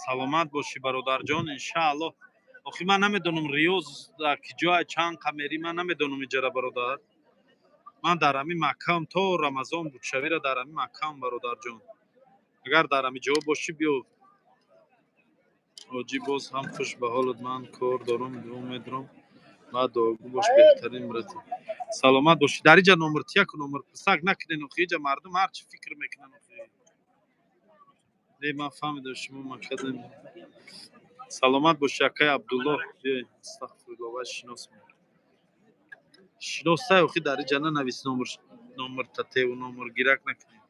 A: Саломат бошӣ, бародарҷон, иншааллоҳ. Охи, ман намедонам, Риёз дар ки ҷой, чанд қамерӣ, ман намедонам иҷара, бародар. Ман дар ҳамин Маккаам, то Рамазон будшавиро дар ҳамин Маккаам, бародарҷон. Агар дар ҳамин ҷо бошӣ, биё. Ҳоҷӣ, боз ҳам хуш ба ҳолат. Ман кор дорам, дуо медорам. Баъд дуогӯ бош, беҳтарин брати. Саломат бошӣ. Дар иҷа номер тияку номер писак накунен, охи, иҷа мардум ҳар чӣ фикр мекунанд, охи. Не, ман фаҳмидам, шумо макадем. Саломат бошӣ, акай Абдуллоҳ. Биёй, астағфируллоҳ, вай шинос шиносай, охи, дар иҷа нанавис номер, номер татеву номер гирак накунед.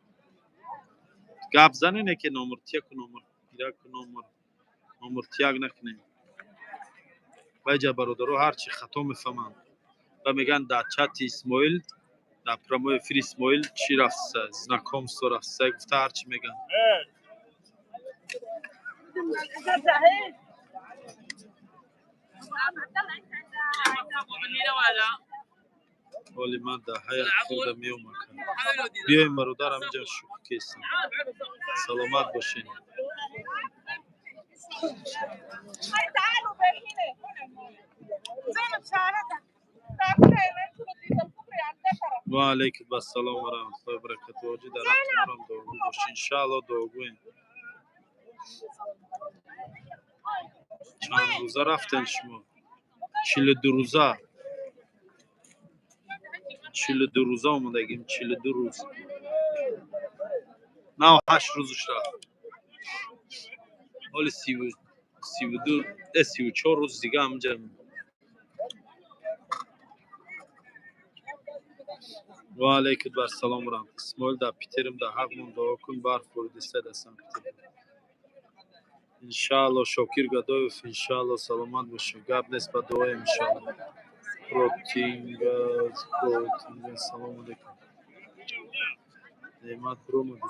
A: Гап занене ки номер тияку номер гираку номер тияк накунед. Вайҷа бародаро ҳар чӣ хато мефаҳманд ва мегӯянд, дар чати Исмоил, дар прямой эфири Исмоил чӣ рафтса, знакомство рафтса, гуфта ҳар чӣ мегӯянд. Ҳоли ман даҳаи ахирда меомакам. Биёем, бародар, ҳаминҷа шӯхӣ кестам. Саломат бошед.
D: تعالوا هنا زينب شعرتك تعرفي
A: Ва алайкум ассалом ва раҳматуллоҳи ва баракатуҳ. Ҳоҷӣ, дар ҳаққи морам дуогӯ бош. Иншааллоҳ, дуогӯем. Чанд рӯза рафтем шумо? 42 рӯза. 42 рӯза омадагим, 42 рӯз. Нав 8 рӯзш рафт. Ҳоли 32, 34 рӯз дига ҳаминҷа. Ва алайкум ассалом ва раҳмат. Исмоил, дар Питерам, дар ҳаққмон дуо кун, барф боридаста дар Санкт-Петербург. Иншааллоҳ, Шокир Гадоев, иншааллоҳ, саломат бошед. Гап нест, ба дуоем, иншааллоҳ. Протингаз, Протингаз, салому алайкум. Неъмат, биромадӣ.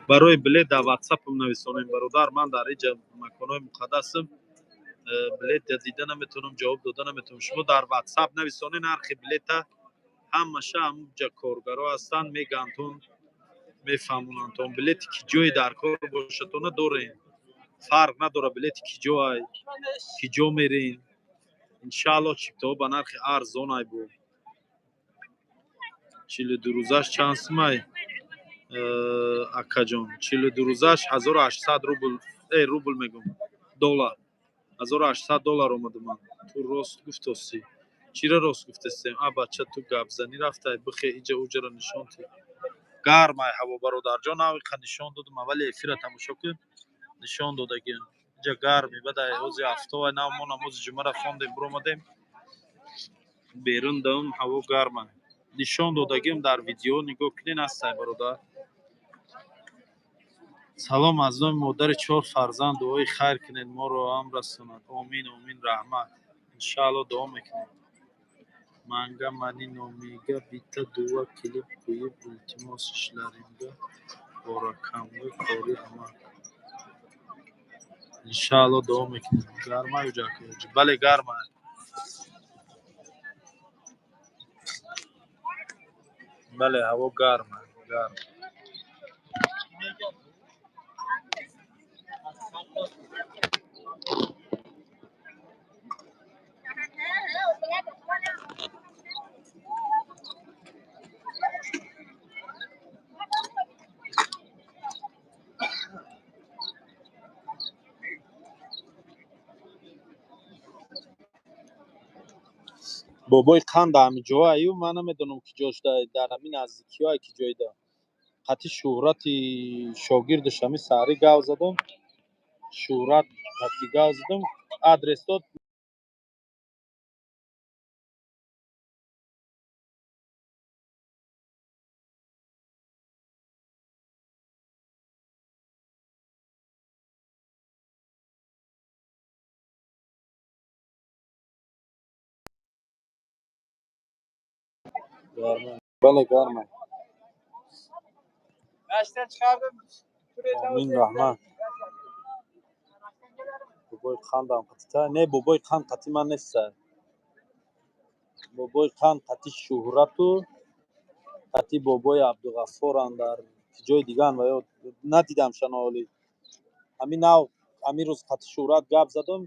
A: Барои билет дар ватсапам нависонем, бародар. Ман дар иҷа маконҳои муқаддасам, билет дида наметавонам, ҷавоб дода наметавонам. Шумо дар ватсап нависонед нархи билета, ҳамаша ҳамуҷа коргаро ҳастанд, мегӯяндтон, мефаҳмонандтон. Билети ки ҷое дар кор бошадтона дорем, фарқ надорад билети ки ҷоай, ки ҷо мерем. Иншааллоҳ, чиптаҳо ба нархи арзон ай. Бу 42 рӯзаш чанд сумай, акаҷон? 42 рӯзаш 1800 рубл, рубл мегӯм, доллар, 1800 доллар омада. Ман ту рост гуфтосӣ. Чира рост гуфтастем? А бача, ту гапзанӣ рафтай, бихе иҷа уҷаро нишон ти. Гармай ҳаво, бародарҷон, навиқа нишон додам, аввали эфира тамошо кун, нишон додагим. Иҷа гарми, баъд ҳози ҳафтовай, нав мо намози ҷумъаро хондем, биромадем берун, давм ҳаво гарма. Нишон додагим дар видео, нигоҳ кунен, ҳастай, бародар. Салом, аз номи модари чор фарзанд дуои хайр кунед, моро ҳам расонад. Омин, омин, раҳмат. Иншааллоҳ, дуо мекунем. Manga mani nomiga bitta duo klip qo'yib, iltimos, ishlaringda borakamli kori amal. Иншааллоҳ, дуо мекунем. Гарма уҷа? Бале, гарма. Бале, ҳаво гарма, гарм. Бобои қанд ҳамин ҷоаю, ман намедонам, ки ҷош дар ҳамин наздикиҳое, ки ҷойда қати Шӯҳрати шогирдаш ҳамин саҳарӣ гав задам, Шӯҳрат қати гав задам, адрес дод. Бале, гарма. Омин, раҳмат. Бобои қандам қатита не, бобои қанд қати ман неста. Бобои қанд қати Шӯҳрату қати бобои Абдуғаффоранд, дар ҷои диган ва ё надидам шаноолӣ. Ҳамин нав ҳамин рӯз қати Шӯҳрат гап задам,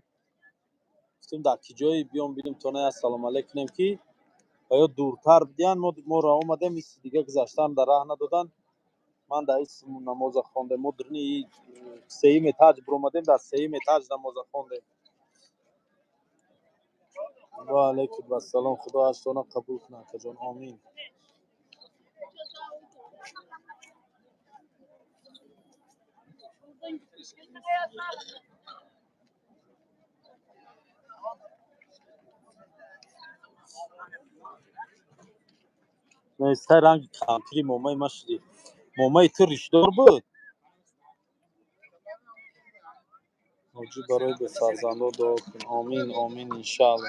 A: гуфтем дар ки ҷое биём бинем, то на ассалому алайк кунем, ки ва ё дуртар бидиҳанд. Моро омадем, иси дига гузаштан дар раҳ надоданд. Ман дар ис намоза хондем. Мо дурни сеюм этаж биромадем, дар сеюм этаж намоза хондем. Ва алайкум ассалом. Худо ҳаштона қабул кунад, акаҷон, омин. Нестай, ранги кампири момаи ма шудӣ. Момаи ту ришдор буд. Ҳоҷӣ, барои бефарзандо дуо кун. Омин, омин, иншаалло.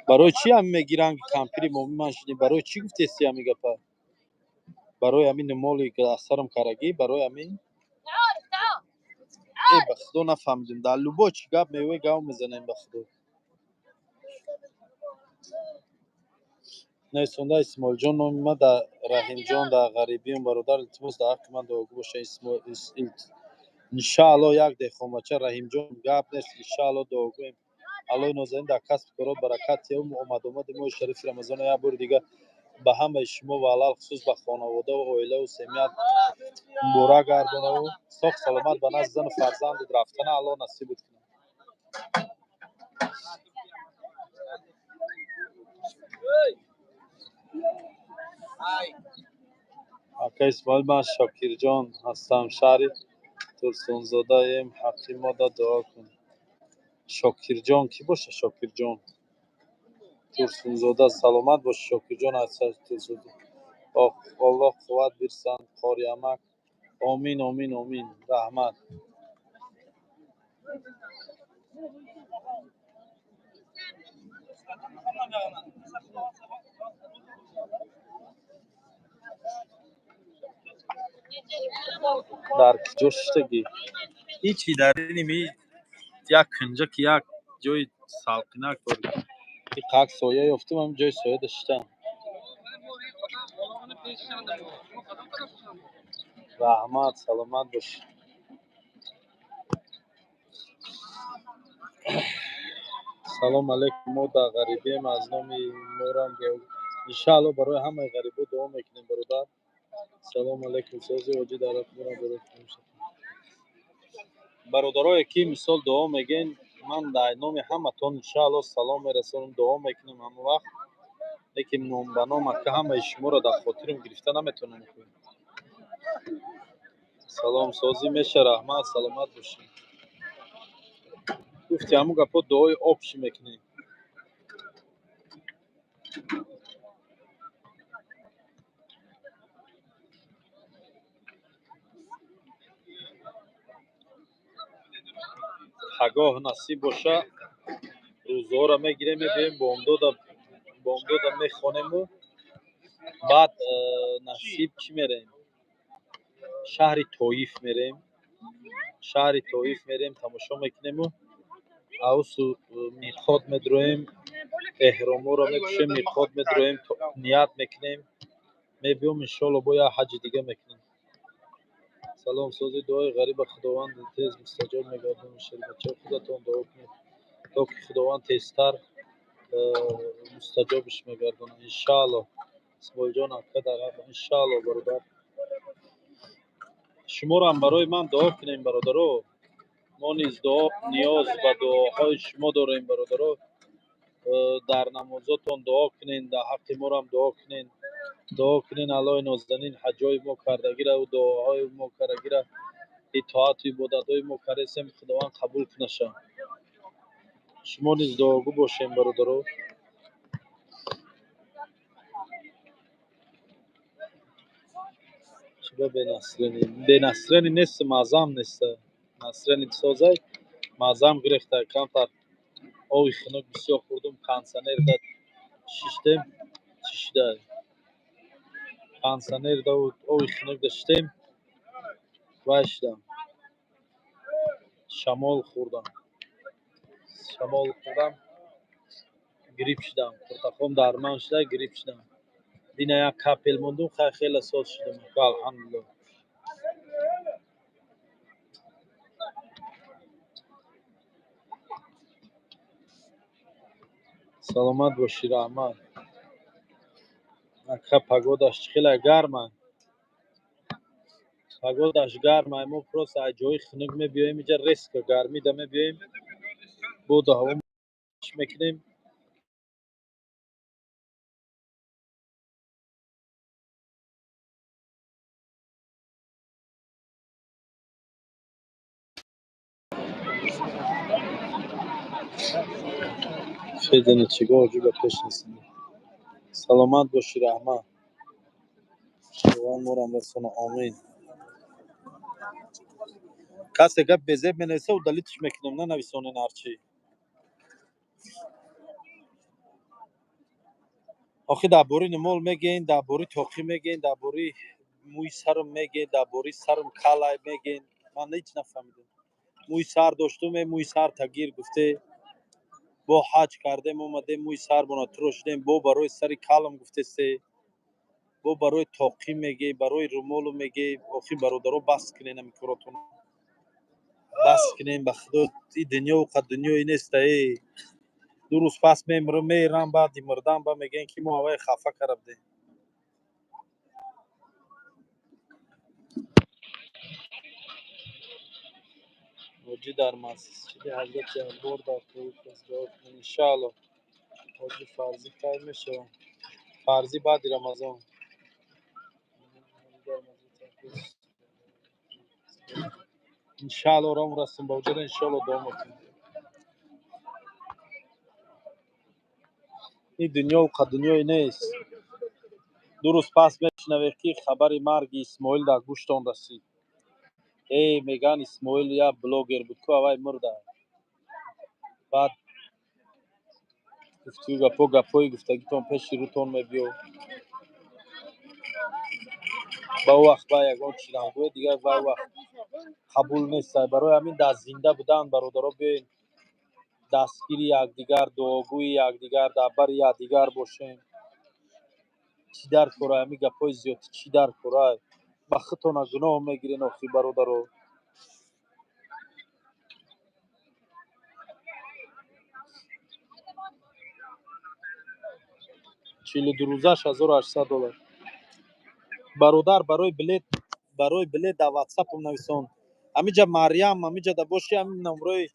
A: Барои чӣ ҳами меги ранги кампири моми ман шудӣ? Барои чӣ гуфтести ҳами гапа? Барои ҳамин моли аз сарам карагӣ, барои ҳамин? Э, ба худо, нафаҳмидем. Дар любой чӣ гап меои, гап мезанем, ба худо. Нависонда Исмоилҷон, номи ман да Раҳимҷон, дар ғарибиам, бародар, илтимос, дар ҳаққи ман дуогӯ боша. Иншаалло, як деҳқонбача Раҳимҷон, гап нест, иншаалло дуогӯем. Аллоҳи нозанин дар касбу корот баракат диҳад. Омадомади моҳи шарифи Рамазона як бори дига ба ҳамаи шумо ва алалхусус ба хонаводаву оилаву семият муборак гардонаву соғ саломат ба назди зану фарзандат рафтана Аллоҳ насибат кунад. Ака Исмоил, ман Шокирҷон ҳастам, шаҳри Турсунзодаем, ҳаққи мо да дуо кун. Шокирҷон кӣ боша? Шокирҷон Турсунзода, саломат боши, Шокирҷон аз Турсунзода. Аллоҳ қувват бирсанд, қори амак. Омин, омин, омин, раҳмат. Дар куҷо шиштагӣ? Ҳичи, дар иними як кунҷа, ки як ҷои салқинак дорӣ. Иқак соя ёфтум, ҳамин ҷои соя шиштам. Раҳмат, саломат бошӣ. Салом алейкум, мо дар ғарибием, аз номи морам дуо. Иншаалло, барои ҳамаи ғарибо дуо мекунем, бародар. Салом алейкум, сози ҳоҷӣ, дар ҳаққи барои бародарое ки мисол дуо мегӯен, ман дар номи ҳаматон иншаалло салом мерасонам, дуо мекунем ҳама вақт, лекин ном ба ном ака ҳамаи шуморо дар хотирам гирифта наметавонам. Салом, созӣ меша, раҳмат, саломат бошӣ. Гуфти ҳамун гапҳо, дуои общий мекунем. Пагоҳ насиб боша, рӯзаҳоро мегирем, мебием, бомдода мехонему баъд насиб чӣ мерем? Шаҳри Тоиф мерем, шаҳри Тоиф мерем, тамошо мекунему авсу миқот медроем, эҳроморо мепӯшем, миқот медроем, ният мекунем, мебиём, иншоалло, бо як ҳаҷи дига мекунем. Салом, сози, дуои ғариба Худованд тез мустаҷоб мегардонад. Шербачаҳо, худатон дуо кунед, то ки Худованд тезтар мустаҷобиш мегардонад, иншаалло. Исмоилҷон ака, дар иншаалло, бародар, шуморо барои ман дуо кунем, бародаро. Мо низ дуо ниёз ба дуоҳои шумо дорем, бародаро. Дар намозотон дуо кунен, дар ҳаққи морам дуо кунен. Дуо кунен, Аллоҳи нозанин ҳаҷои мо кардагира, дуоҳои мо кардагира, итоату ибодатҳои мо кардесем, Худованд қабул кунаша. Шумо низ дуогӯ бошем, бародаро. Чиба бенасрени? Бенасрени нест, мазам нест. Насрени созай, мазам гирехта, камтар ови хунук бисёр хӯрдум, кондитсионерда шиштем, чӣ шуда? Кондитсионерда ови хунукда шиштем, вай шудам. Шамол хӯрдам. Шамол хӯрдам, грипп шудам. Қуртақом дарман шуда, грипп шудам. Дина як капель мондум, хай хеле соз шудам. Алҳамдулиллоҳ. Саломат бошӣ, раҳмат. Ака, погодаш чӣ хеле гарма. Погодаш гарма, мо просто аз ҷои хунук мебиёем, инҷа резко гармида мебиёем. Боду ҳаво мекунем. Федени чиго ҷуба пеш нестем. Саломат бошӣ, раҳмат. Худованд морам расона, омин. Касе гап безеб менависа, удалитьш мекунам, нанависонен ҳарчи. Охи дар бораи мол мегӯен, дар бораи тоқӣ мегӯен, дар бораи мӯи сарам мегӯен, дар бораи сарам калай мегӯен. Ман ҳеҷ нафаҳмидам. Мӯи сар доштум, мӯи сар тагир гуфте. Бо ҳаҷ кардем, омадем, мӯи сармона турошидем, бо барои сари калам гуфтесте. Бо барои тоқӣ мегӯй, барои румолу мегӯй. Охи бародаро, бас кунен ҳамин коротон. Бас кунем, ба худо, и дунё қад дунёе нест, э. Ду рӯз пас мемирам, мерам, баъди мурдан ба мегӯянд, ки мо ҳавае хафа карда будем. Ҳоҷӣ дар масҷиди Ҳазрати Акбар дар Тоиф аст, дуо кунед иншааллоҳ. Ҳоҷӣ, фарзӣ кай мешавад? Фарзӣ баъди Рамазон. Иншааллоҳ ром расем ба уҷара, иншааллоҳ дуо мекунем. Ин дунё қад дунёе нест. Ду рӯз пас мешунавед, ки хабари марги Исмоил дар гӯштон расид. Э, мегӯянд, Исмоил як блогер буд, ку авай мурда. Баъд гуфтию гапҳо, гапҳои гуфтагитон пеши рӯтон мебиё. Ба ӯ вақт ба ягон чирангӯе дигар вай вақт қабул нест. Барои ҳамин дар зинда будан, бародаро, биёен дастгири якдигар, дуогӯи якдигар, дар бари якдигар бошем. Чӣ дар кора ҳамин гапҳои зиёдтӣ, чӣ дар кора? Ба худтона гуноҳ мегирен, охи бародаро. 42 рӯзаш 1800 доллар. Бародар, барои билет дар ватсапам нависон. Ҳамиҷа Марьям, ҳамиҷа да боши, ҳамин номрои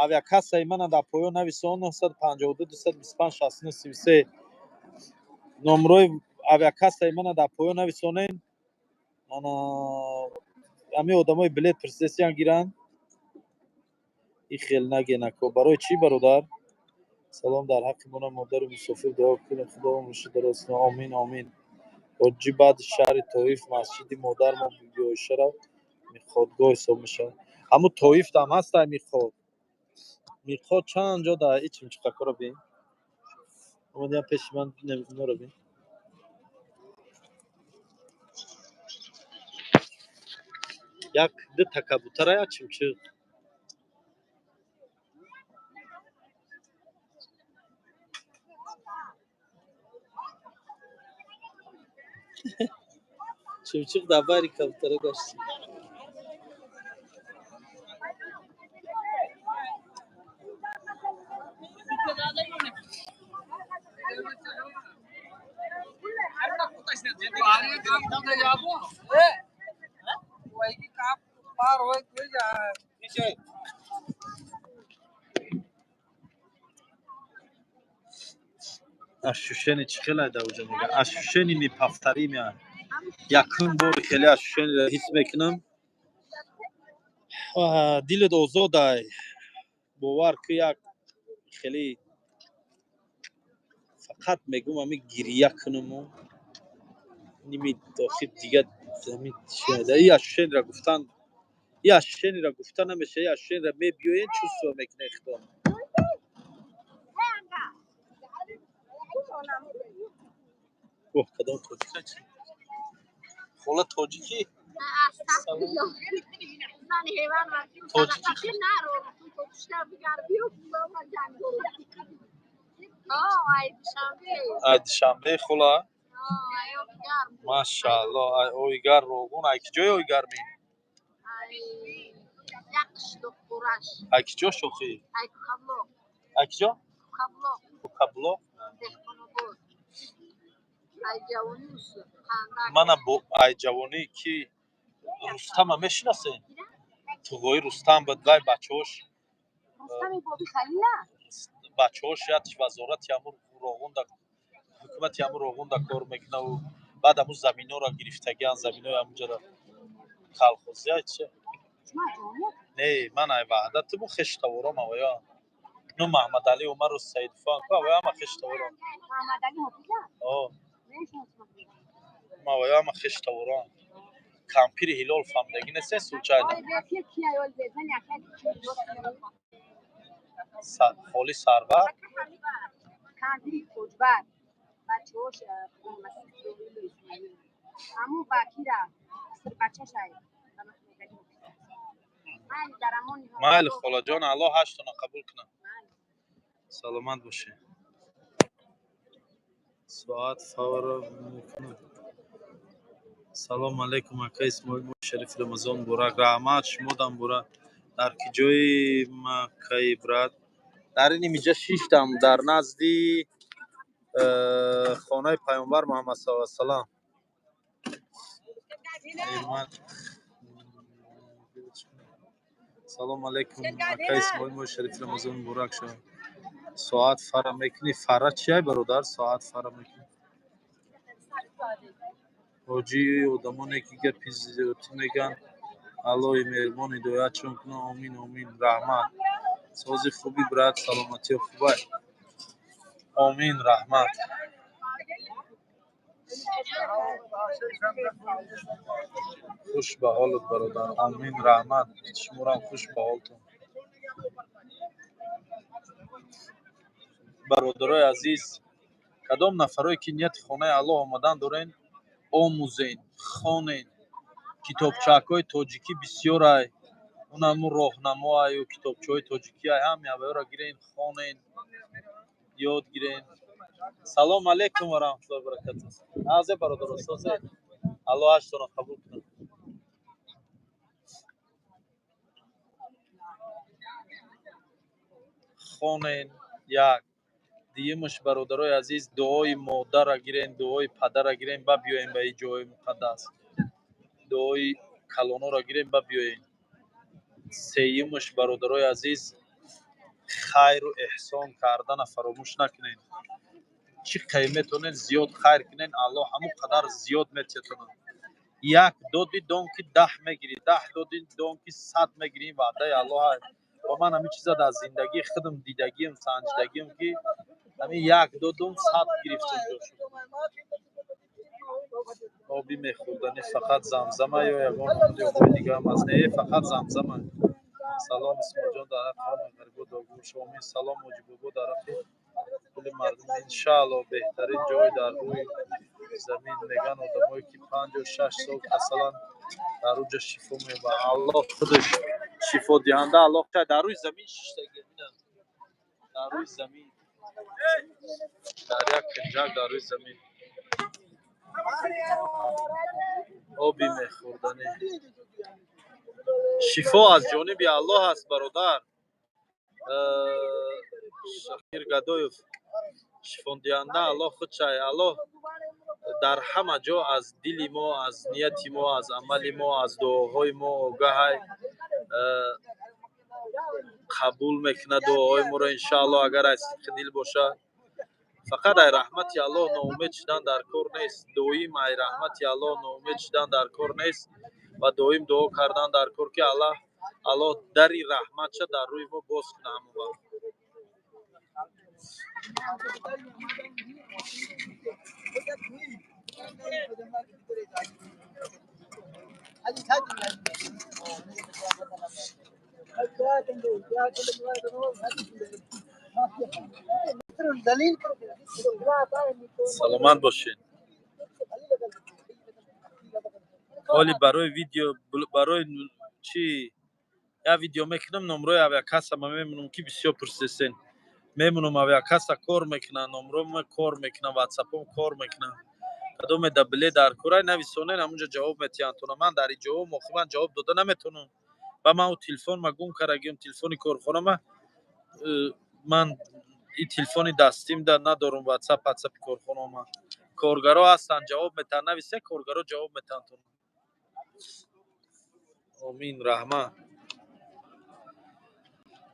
A: авиакассаи мана дар поён нависон: 952 225 69 33. Номрои авиакассаи мана дар поён нависонен. Ана ҳамин одамои билет пурсидесиян, гиранд. И хел нагенако. Барои чӣ, бародар? Салом, дар ҳаққи мона модари мусофир дуо кунед, Худо умрашро дароз кунад. Омин, омин. Ҳоҷӣ, баъди шаҳри Тоиф масҷиди модармон Биби Оишаро миқотгоҳ ҳисоб мешавад. Ҳамун Тоифдам ҳастай миқот. Миқот чанд ҷо дар ичим чиқакоро бин. Омадиам пеши ман, инора бин. Як дута кабутара, як чимчиқ. Чимчиқ дар байри кабутара гашт. Ощущение чӣ хеле дар уҷа мега? Ощущение неповторимое. Якум бори хеле ощущениеро ҳис мекунам. Дилат озодай. Бовар ку, як хеле фақат мегӯм, ҳамин гирия кунуму ними охир дига ҳамин и ощущениеро гуфтан, и ощущениеро гуфта намешавад. И ощущениеро мебиёен, чувство мекунед худо. Оҳ, кадом тоҷика чи? Хола, тоҷикӣ? Салом. Тоҷикӣ. Ай Душанбе, хола? Машаалло, ай Ойгар, Роғун. Ай ки ҷои Ойгармӣ? Ай ки ҷо, шохӣ? Ай ки ҷо? Кӯкаблоқ. Мана, бо ай ҷавонӣ ки Рустама мешинасем? Туғои Рустам буд, вай бачаҳош. Бачаҳош ятш вазорати ҳамун Роғунда, ҳукумати ҳамун Роғунда кор мекунаву баъд ҳамун заминҳоро гирифтагиан, заминҳои ҳамунҷаро, колхозия чи. Не, ман ай Ваҳдатиму хештавором авая. Ну, Маҳмадалӣ, Умару Саидфан ку, авая ҳама хештавором. О, авая ҳама хештавором. Кампири Ҳилол фаҳмидагӣ нестен случайно? Холи Сарвар. Майли, холаҷон, Аллоҳ ҳаштона қабул кунад, саломат бошед. Соат фавра мекунад. Салом алейкум, ака Исмоил, моҳи шарифи Рамазон муборак. Раҳмат, шумодам муборак. Дар ки ҷои макаи, брат? Дар ин имиҷа шиштам, дар назди хонаи Пайғамбар Муҳаммад саллаллоҳу алайҳи васаллам. Ман Салом алейкум, ака Исмоил, моҳи шарифи Рамазон муборак шавад. Соат фара мекунӣ? Фара чия, бародар? Соат фара мекунӣ? Ҳоҷии одамоне ки гапи зиёдтӣ мегӯянд, Аллоҳи меҳрубон ҳидоятшон кунад. Омин, омин, раҳмат. Сози, хубӣ, брат? Саломатиё хубай? Омин, раҳмат. Хуш ба ҳолат, бародар. Омин, раҳмат, шуморам хуш ба ҳолтон. Бародарои азиз, кадом нафарое ки нияти хонаи Аллоҳ омадан дорен, омӯзен, хонен. Китобчаакҳои тоҷикӣ бисёрай, унаму роҳнамоаю китобчаҳои тоҷикиай, ҳами аваёро гирен, хонен, ёд гирен. Салом алейкум ва раҳматуллоҳи ва баракатуҳ. Азе, бародаро, созе? Аллоҳ ҳаштона қабул кунад. Хонен. Як дуюмаш, бародарои азиз, дуои модарра гирен, дуои падарра гирен, ба биёем ба ин ҷои муқаддас. Дуои калонора гирем, ба биёем. Сеюмаш, бародарои азиз, хайру эҳсон кардана фаромӯш накунед. Чӣ қай метавонед зиёд хайр кунед, Аллоҳ ҳамон қадар зиёд метиҳатонад. Як доди, дон ки 10 мегирӣ, 10 доди, дон ки 100 мегирӣ. Ин ваъдаи Аллоҳ аст ва ман ҳамин чиза дар зиндагии худам дидагиам, санҷидагиам, ки ҳамин як додум, 100 гирифтум. Ҷо шуд. Оби мехӯрданӣ фақат замзама ё ягон намуди обҳои дигаам аст? Не, фақат замзама. Салом, Исмоилҷон, дар ҳаққи ҳамаи ғарибо дуогӯ бош. Омин. Салом, Ҳоҷибобо, дар ҳаққи кулли мардум, иншаалло. Беҳтарин ҷой дар рӯи замин. Мегӯянд, одамое ки 56 сол касаланд, дар он ҷо шифо меёбанд. Аллоҳ худаш шифодиҳанда, Аллоҳ дар рӯи замин шиштагӣ, дар рӯи замин, дар як кунҷак дар рӯи замин. Оби мехӯрданӣ. Шифо аз ҷониби Аллоҳ аст, бародар Шакир Гадоев. Шифодиҳанда Аллоҳ худшай. Аллоҳ дар ҳама ҷо аз дили мо, аз нияти мо, аз амали мо, аз дуоҳои мо огаҳай, қабул мекунад дуоҳои моро, иншааллоҳ, агар аз сидқи дил бошад. Фақат ай раҳмати Аллоҳ ноумед шудан дар кор нест. Доим ай раҳмати Аллоҳ ноумед шудан дар кор нест ва доим дуо кардан дар кор, ки Аллоҳ дари раҳматша дар рӯи мо боз кунад ҳамон вақт. Саломат бошед. Ҳоли барои видео, барои чӣ? Як видео мекунам, номрои авиакасса ма мемонам, ки бисёр пурсидесен. Мемонам, авиакасса кор мекунам, номрома кор мекунам, ватсапом кор мекунам. Кадоме да билет дар курай, нависонен, ҳамунҷо ҷавоб метиҳанд тона. Ман дар ин ҷо ман ҷавоб дода наметавонам. Ба ман ӯ телефон ма гум кардагиам, телефони корхонама. Ман ин телефони дастим да надорум ватсап, ватсапи корхонама. Коргаро ҳастанд, ҷавоб метиҳанд, нависе, коргаро ҷавоб метиҳанд тона. Омин, раҳмат.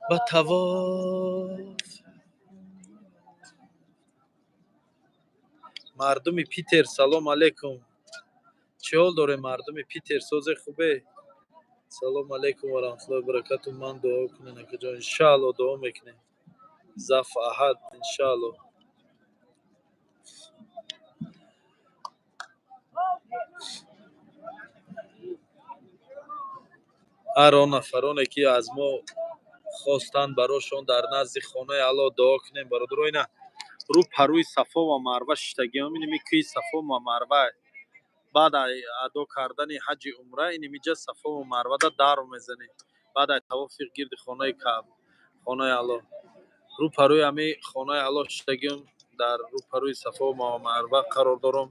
A: Ба тавоф мардуми Питер, салом алейкум. Чӣ ҳол дорем, мардуми Питер, созе, хубе? Салом алейкум ва раҳматуллоҳи баракату. Ман дуо кунен, акаҷон. Иншаалло, дуо мекунем. Заф аҳад, иншаалло. Ҳар он нафароне, ки аз мо хостанд, барошон дар назди хонаи Аллоҳ дуо кунем, бародаро, ина рӯ парӯи Сафо ва Марва шиштагиам. Иними кӯи Сафо ва Марва. Баъд адо кардани ҳаҷи умра инимиҷа Сафо ва Марвада дару мезанем. Баъд ай тавофи гирди хонаи Каъба, хонаи Аллоҳ. Рӯ парӯи ҳами хонаи Аллоҳ шиштагиам, дар рӯ парӯи Сафо ва Марва қарор дорам.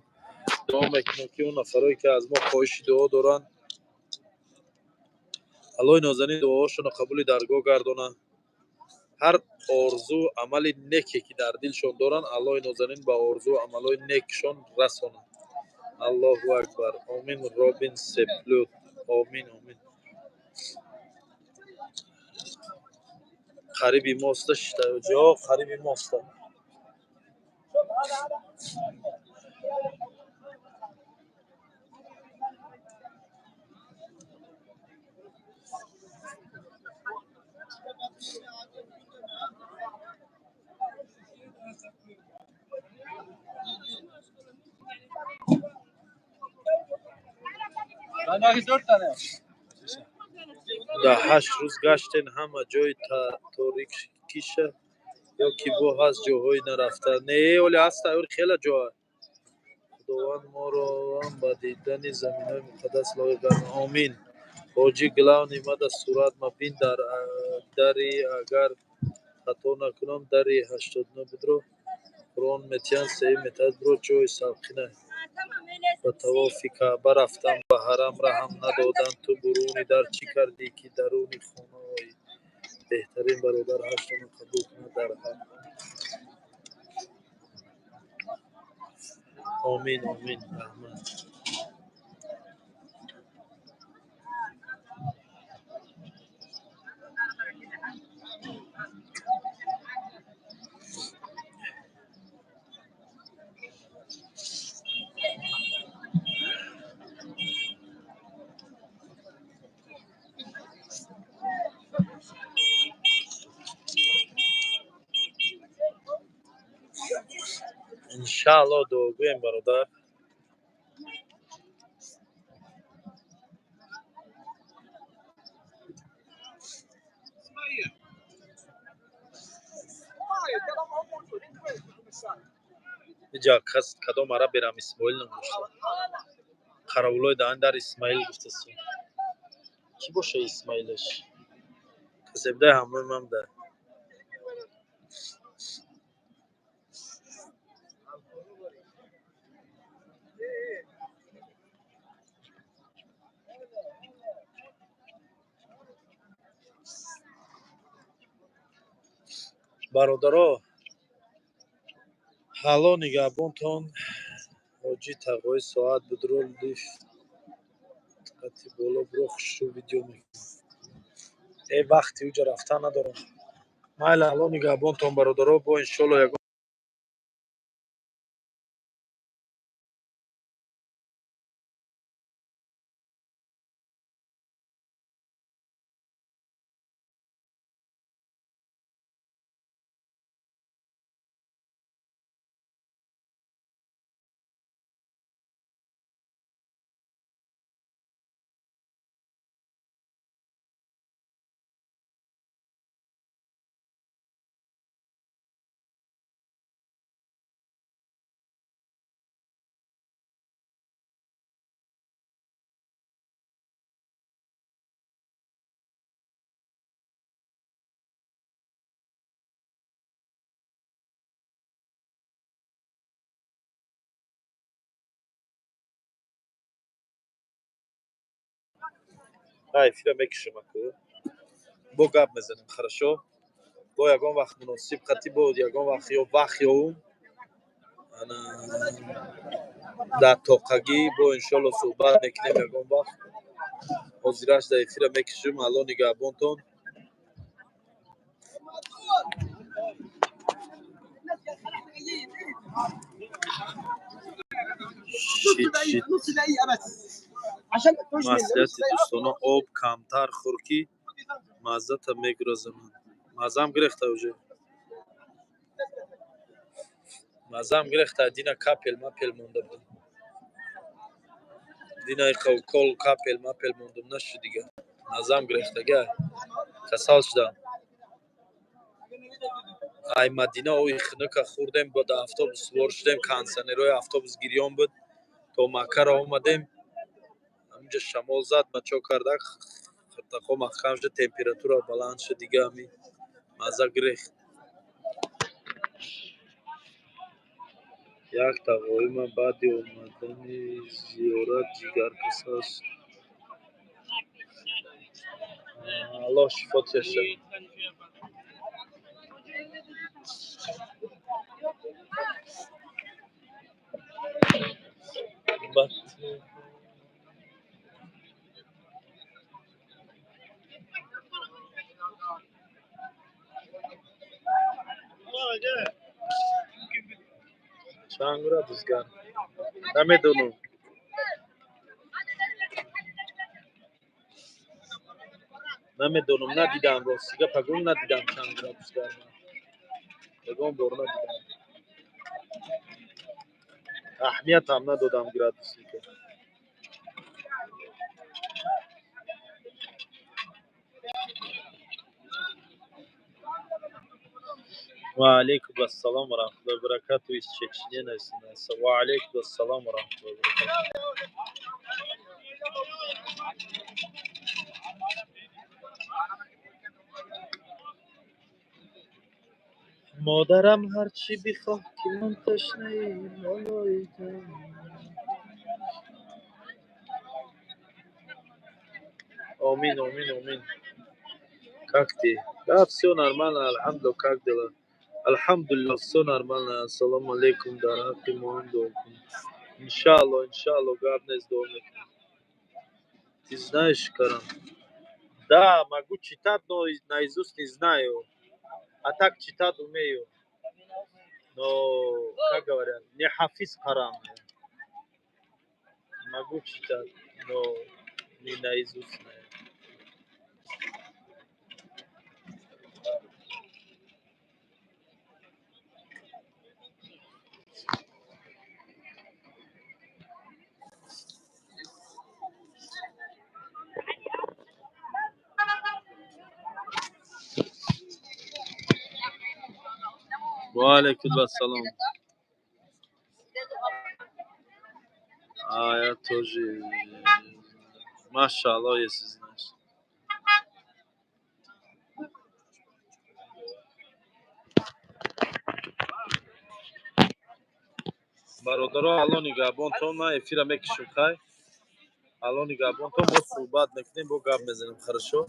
A: Дуо мекунем, ки он нафарое, ки аз мо хоҳиши дуо доранд, Аллоҳи нозанин дуоҳошонро қабули даргоҳ гардонад. Ҳар орзу амали неке, ки дар дилшон доранд, Аллоҳи нозанин ба орзу амалҳои некшон расонад. Аллоҳу акбар. Омин, Робин Сеплют. Омин, омин. Қариби моста шита ҷо, қариби моста. Дар 8 рӯз гаштен ҳама ҷои торикиша ё ки бо ҳаст ҷоҳои нарафта? Не, оле ҳаста, оли хеле ҷо. Худованд мороам ба дидани заминҳои муқаддас лоиқ гардонад. Омин. Ҳоҷи главный мада сурат ма бин, дар дари, агар хато накунам, дари 89 будро, Қуръон метиҳанд, сеюм метиҳад, бро, ҷои салқина. Ба тавофи Каъба рафтам, ба ҳарам раҳам надоданд. Ту буруни дар чӣ кардӣ, ки даруни хона оӣ? Беҳтарин бародар, ҳаҷтонро қабул кунад дар ҳақ. Омин, омин, раҳмат. Иншаалло, дуогӯем, бародар. Иҷа кас кадом араберам Исмоил ном дошта. Қаравулои даҳан дар Исмаил гуфтаст. Кӣ боша Исмаилаш? Касе бидай, ҳамроҳи ман бидай. Бародаро, ҳало нигаҳбонтон. Ҳоҷи тағои соат будро, лифт қати боло биро, хушрӯ видео мекунӣ. Э, вақти уҷа рафтан надорам. Майли, ҳало нигаҳбонтон, бародаро, бо иншоалло ягон Ай, эфира мекушем аку. Бо гап мезанем, хорошо? Бо ягон вақт муносиб қатӣ, бо ягон вақт ё вақт ёвум. Ана дар тоқагӣ бо иншолло суҳбат мекунем ягон вақт. Ҳозираш дар эфира мекушем, Алло нигаҳбонтон. Шит шит.
B: نص دقيقة بس عشان ما تقولش
A: Маслиҳати дӯстона: об камтар хӯр, ки маззата мегурезонад. Маззаам гирехта уже. Маззаам гирехта, дина капель мапел монда будам. Дина иқа укол капель мапел мондум, нашуд дига. Маззаам гирехтага. Касал шудам. Ай Мадина ои хунука хӯрдем, бо дар автобус сувор шудем, кондиционерҳои автобус гирён буд. То Маккаро омадем, ҳаминҷа шамол зад, мачо кардак, хиртақҳо маҳкам шуд, температура баланд шуд, дига ҳамин мазза гирехт. Як тағоима баъди омадани зиёрат ҷигаркасал шуд. Аллоҳ шифо диҳад. Чанд градус гарм? Намедонам. Намедонам, надидам, рости гап пагон надидам чанд градус гарм. Ягон бор надидам. Аҳамиятам надодам градусника. Ва алейкум ассалом ва раҳматуллоҳи ва баракатуҳ. Из Чечни начинается. Ва алейкум ассалом ва раҳматуллоҳи ва баракатуҳ. Модарам ҳарчӣ бихоҳ, ки ман ташнаи лолои ҷон. Омин, омин, омин. Как ты? Да, все нормально, алҳамдулиллоҳ, как дела? Алҳамдулиллоҳ, все нормально. Ассалому алейкум, дар ҳаққи моҳам дуо кун. Иншаалло, иншаалло, гап нест, дуо мекунем. Ты знаешь Коран? Да, могу читать, но наизусть не знаю. А так читать умею. Но, как говорят, не хафиз Коран. Могу читать, но не наизусть знаю. Ва алейкум ассалом. А, я тоже. Машалло, если знаешь. Бародаро, Алло нигаҳбонтон, ман эфира мекушам, хай. Алло нигаҳбонтон, бо суҳбат мекунем, бо гап мезанем, хорошо?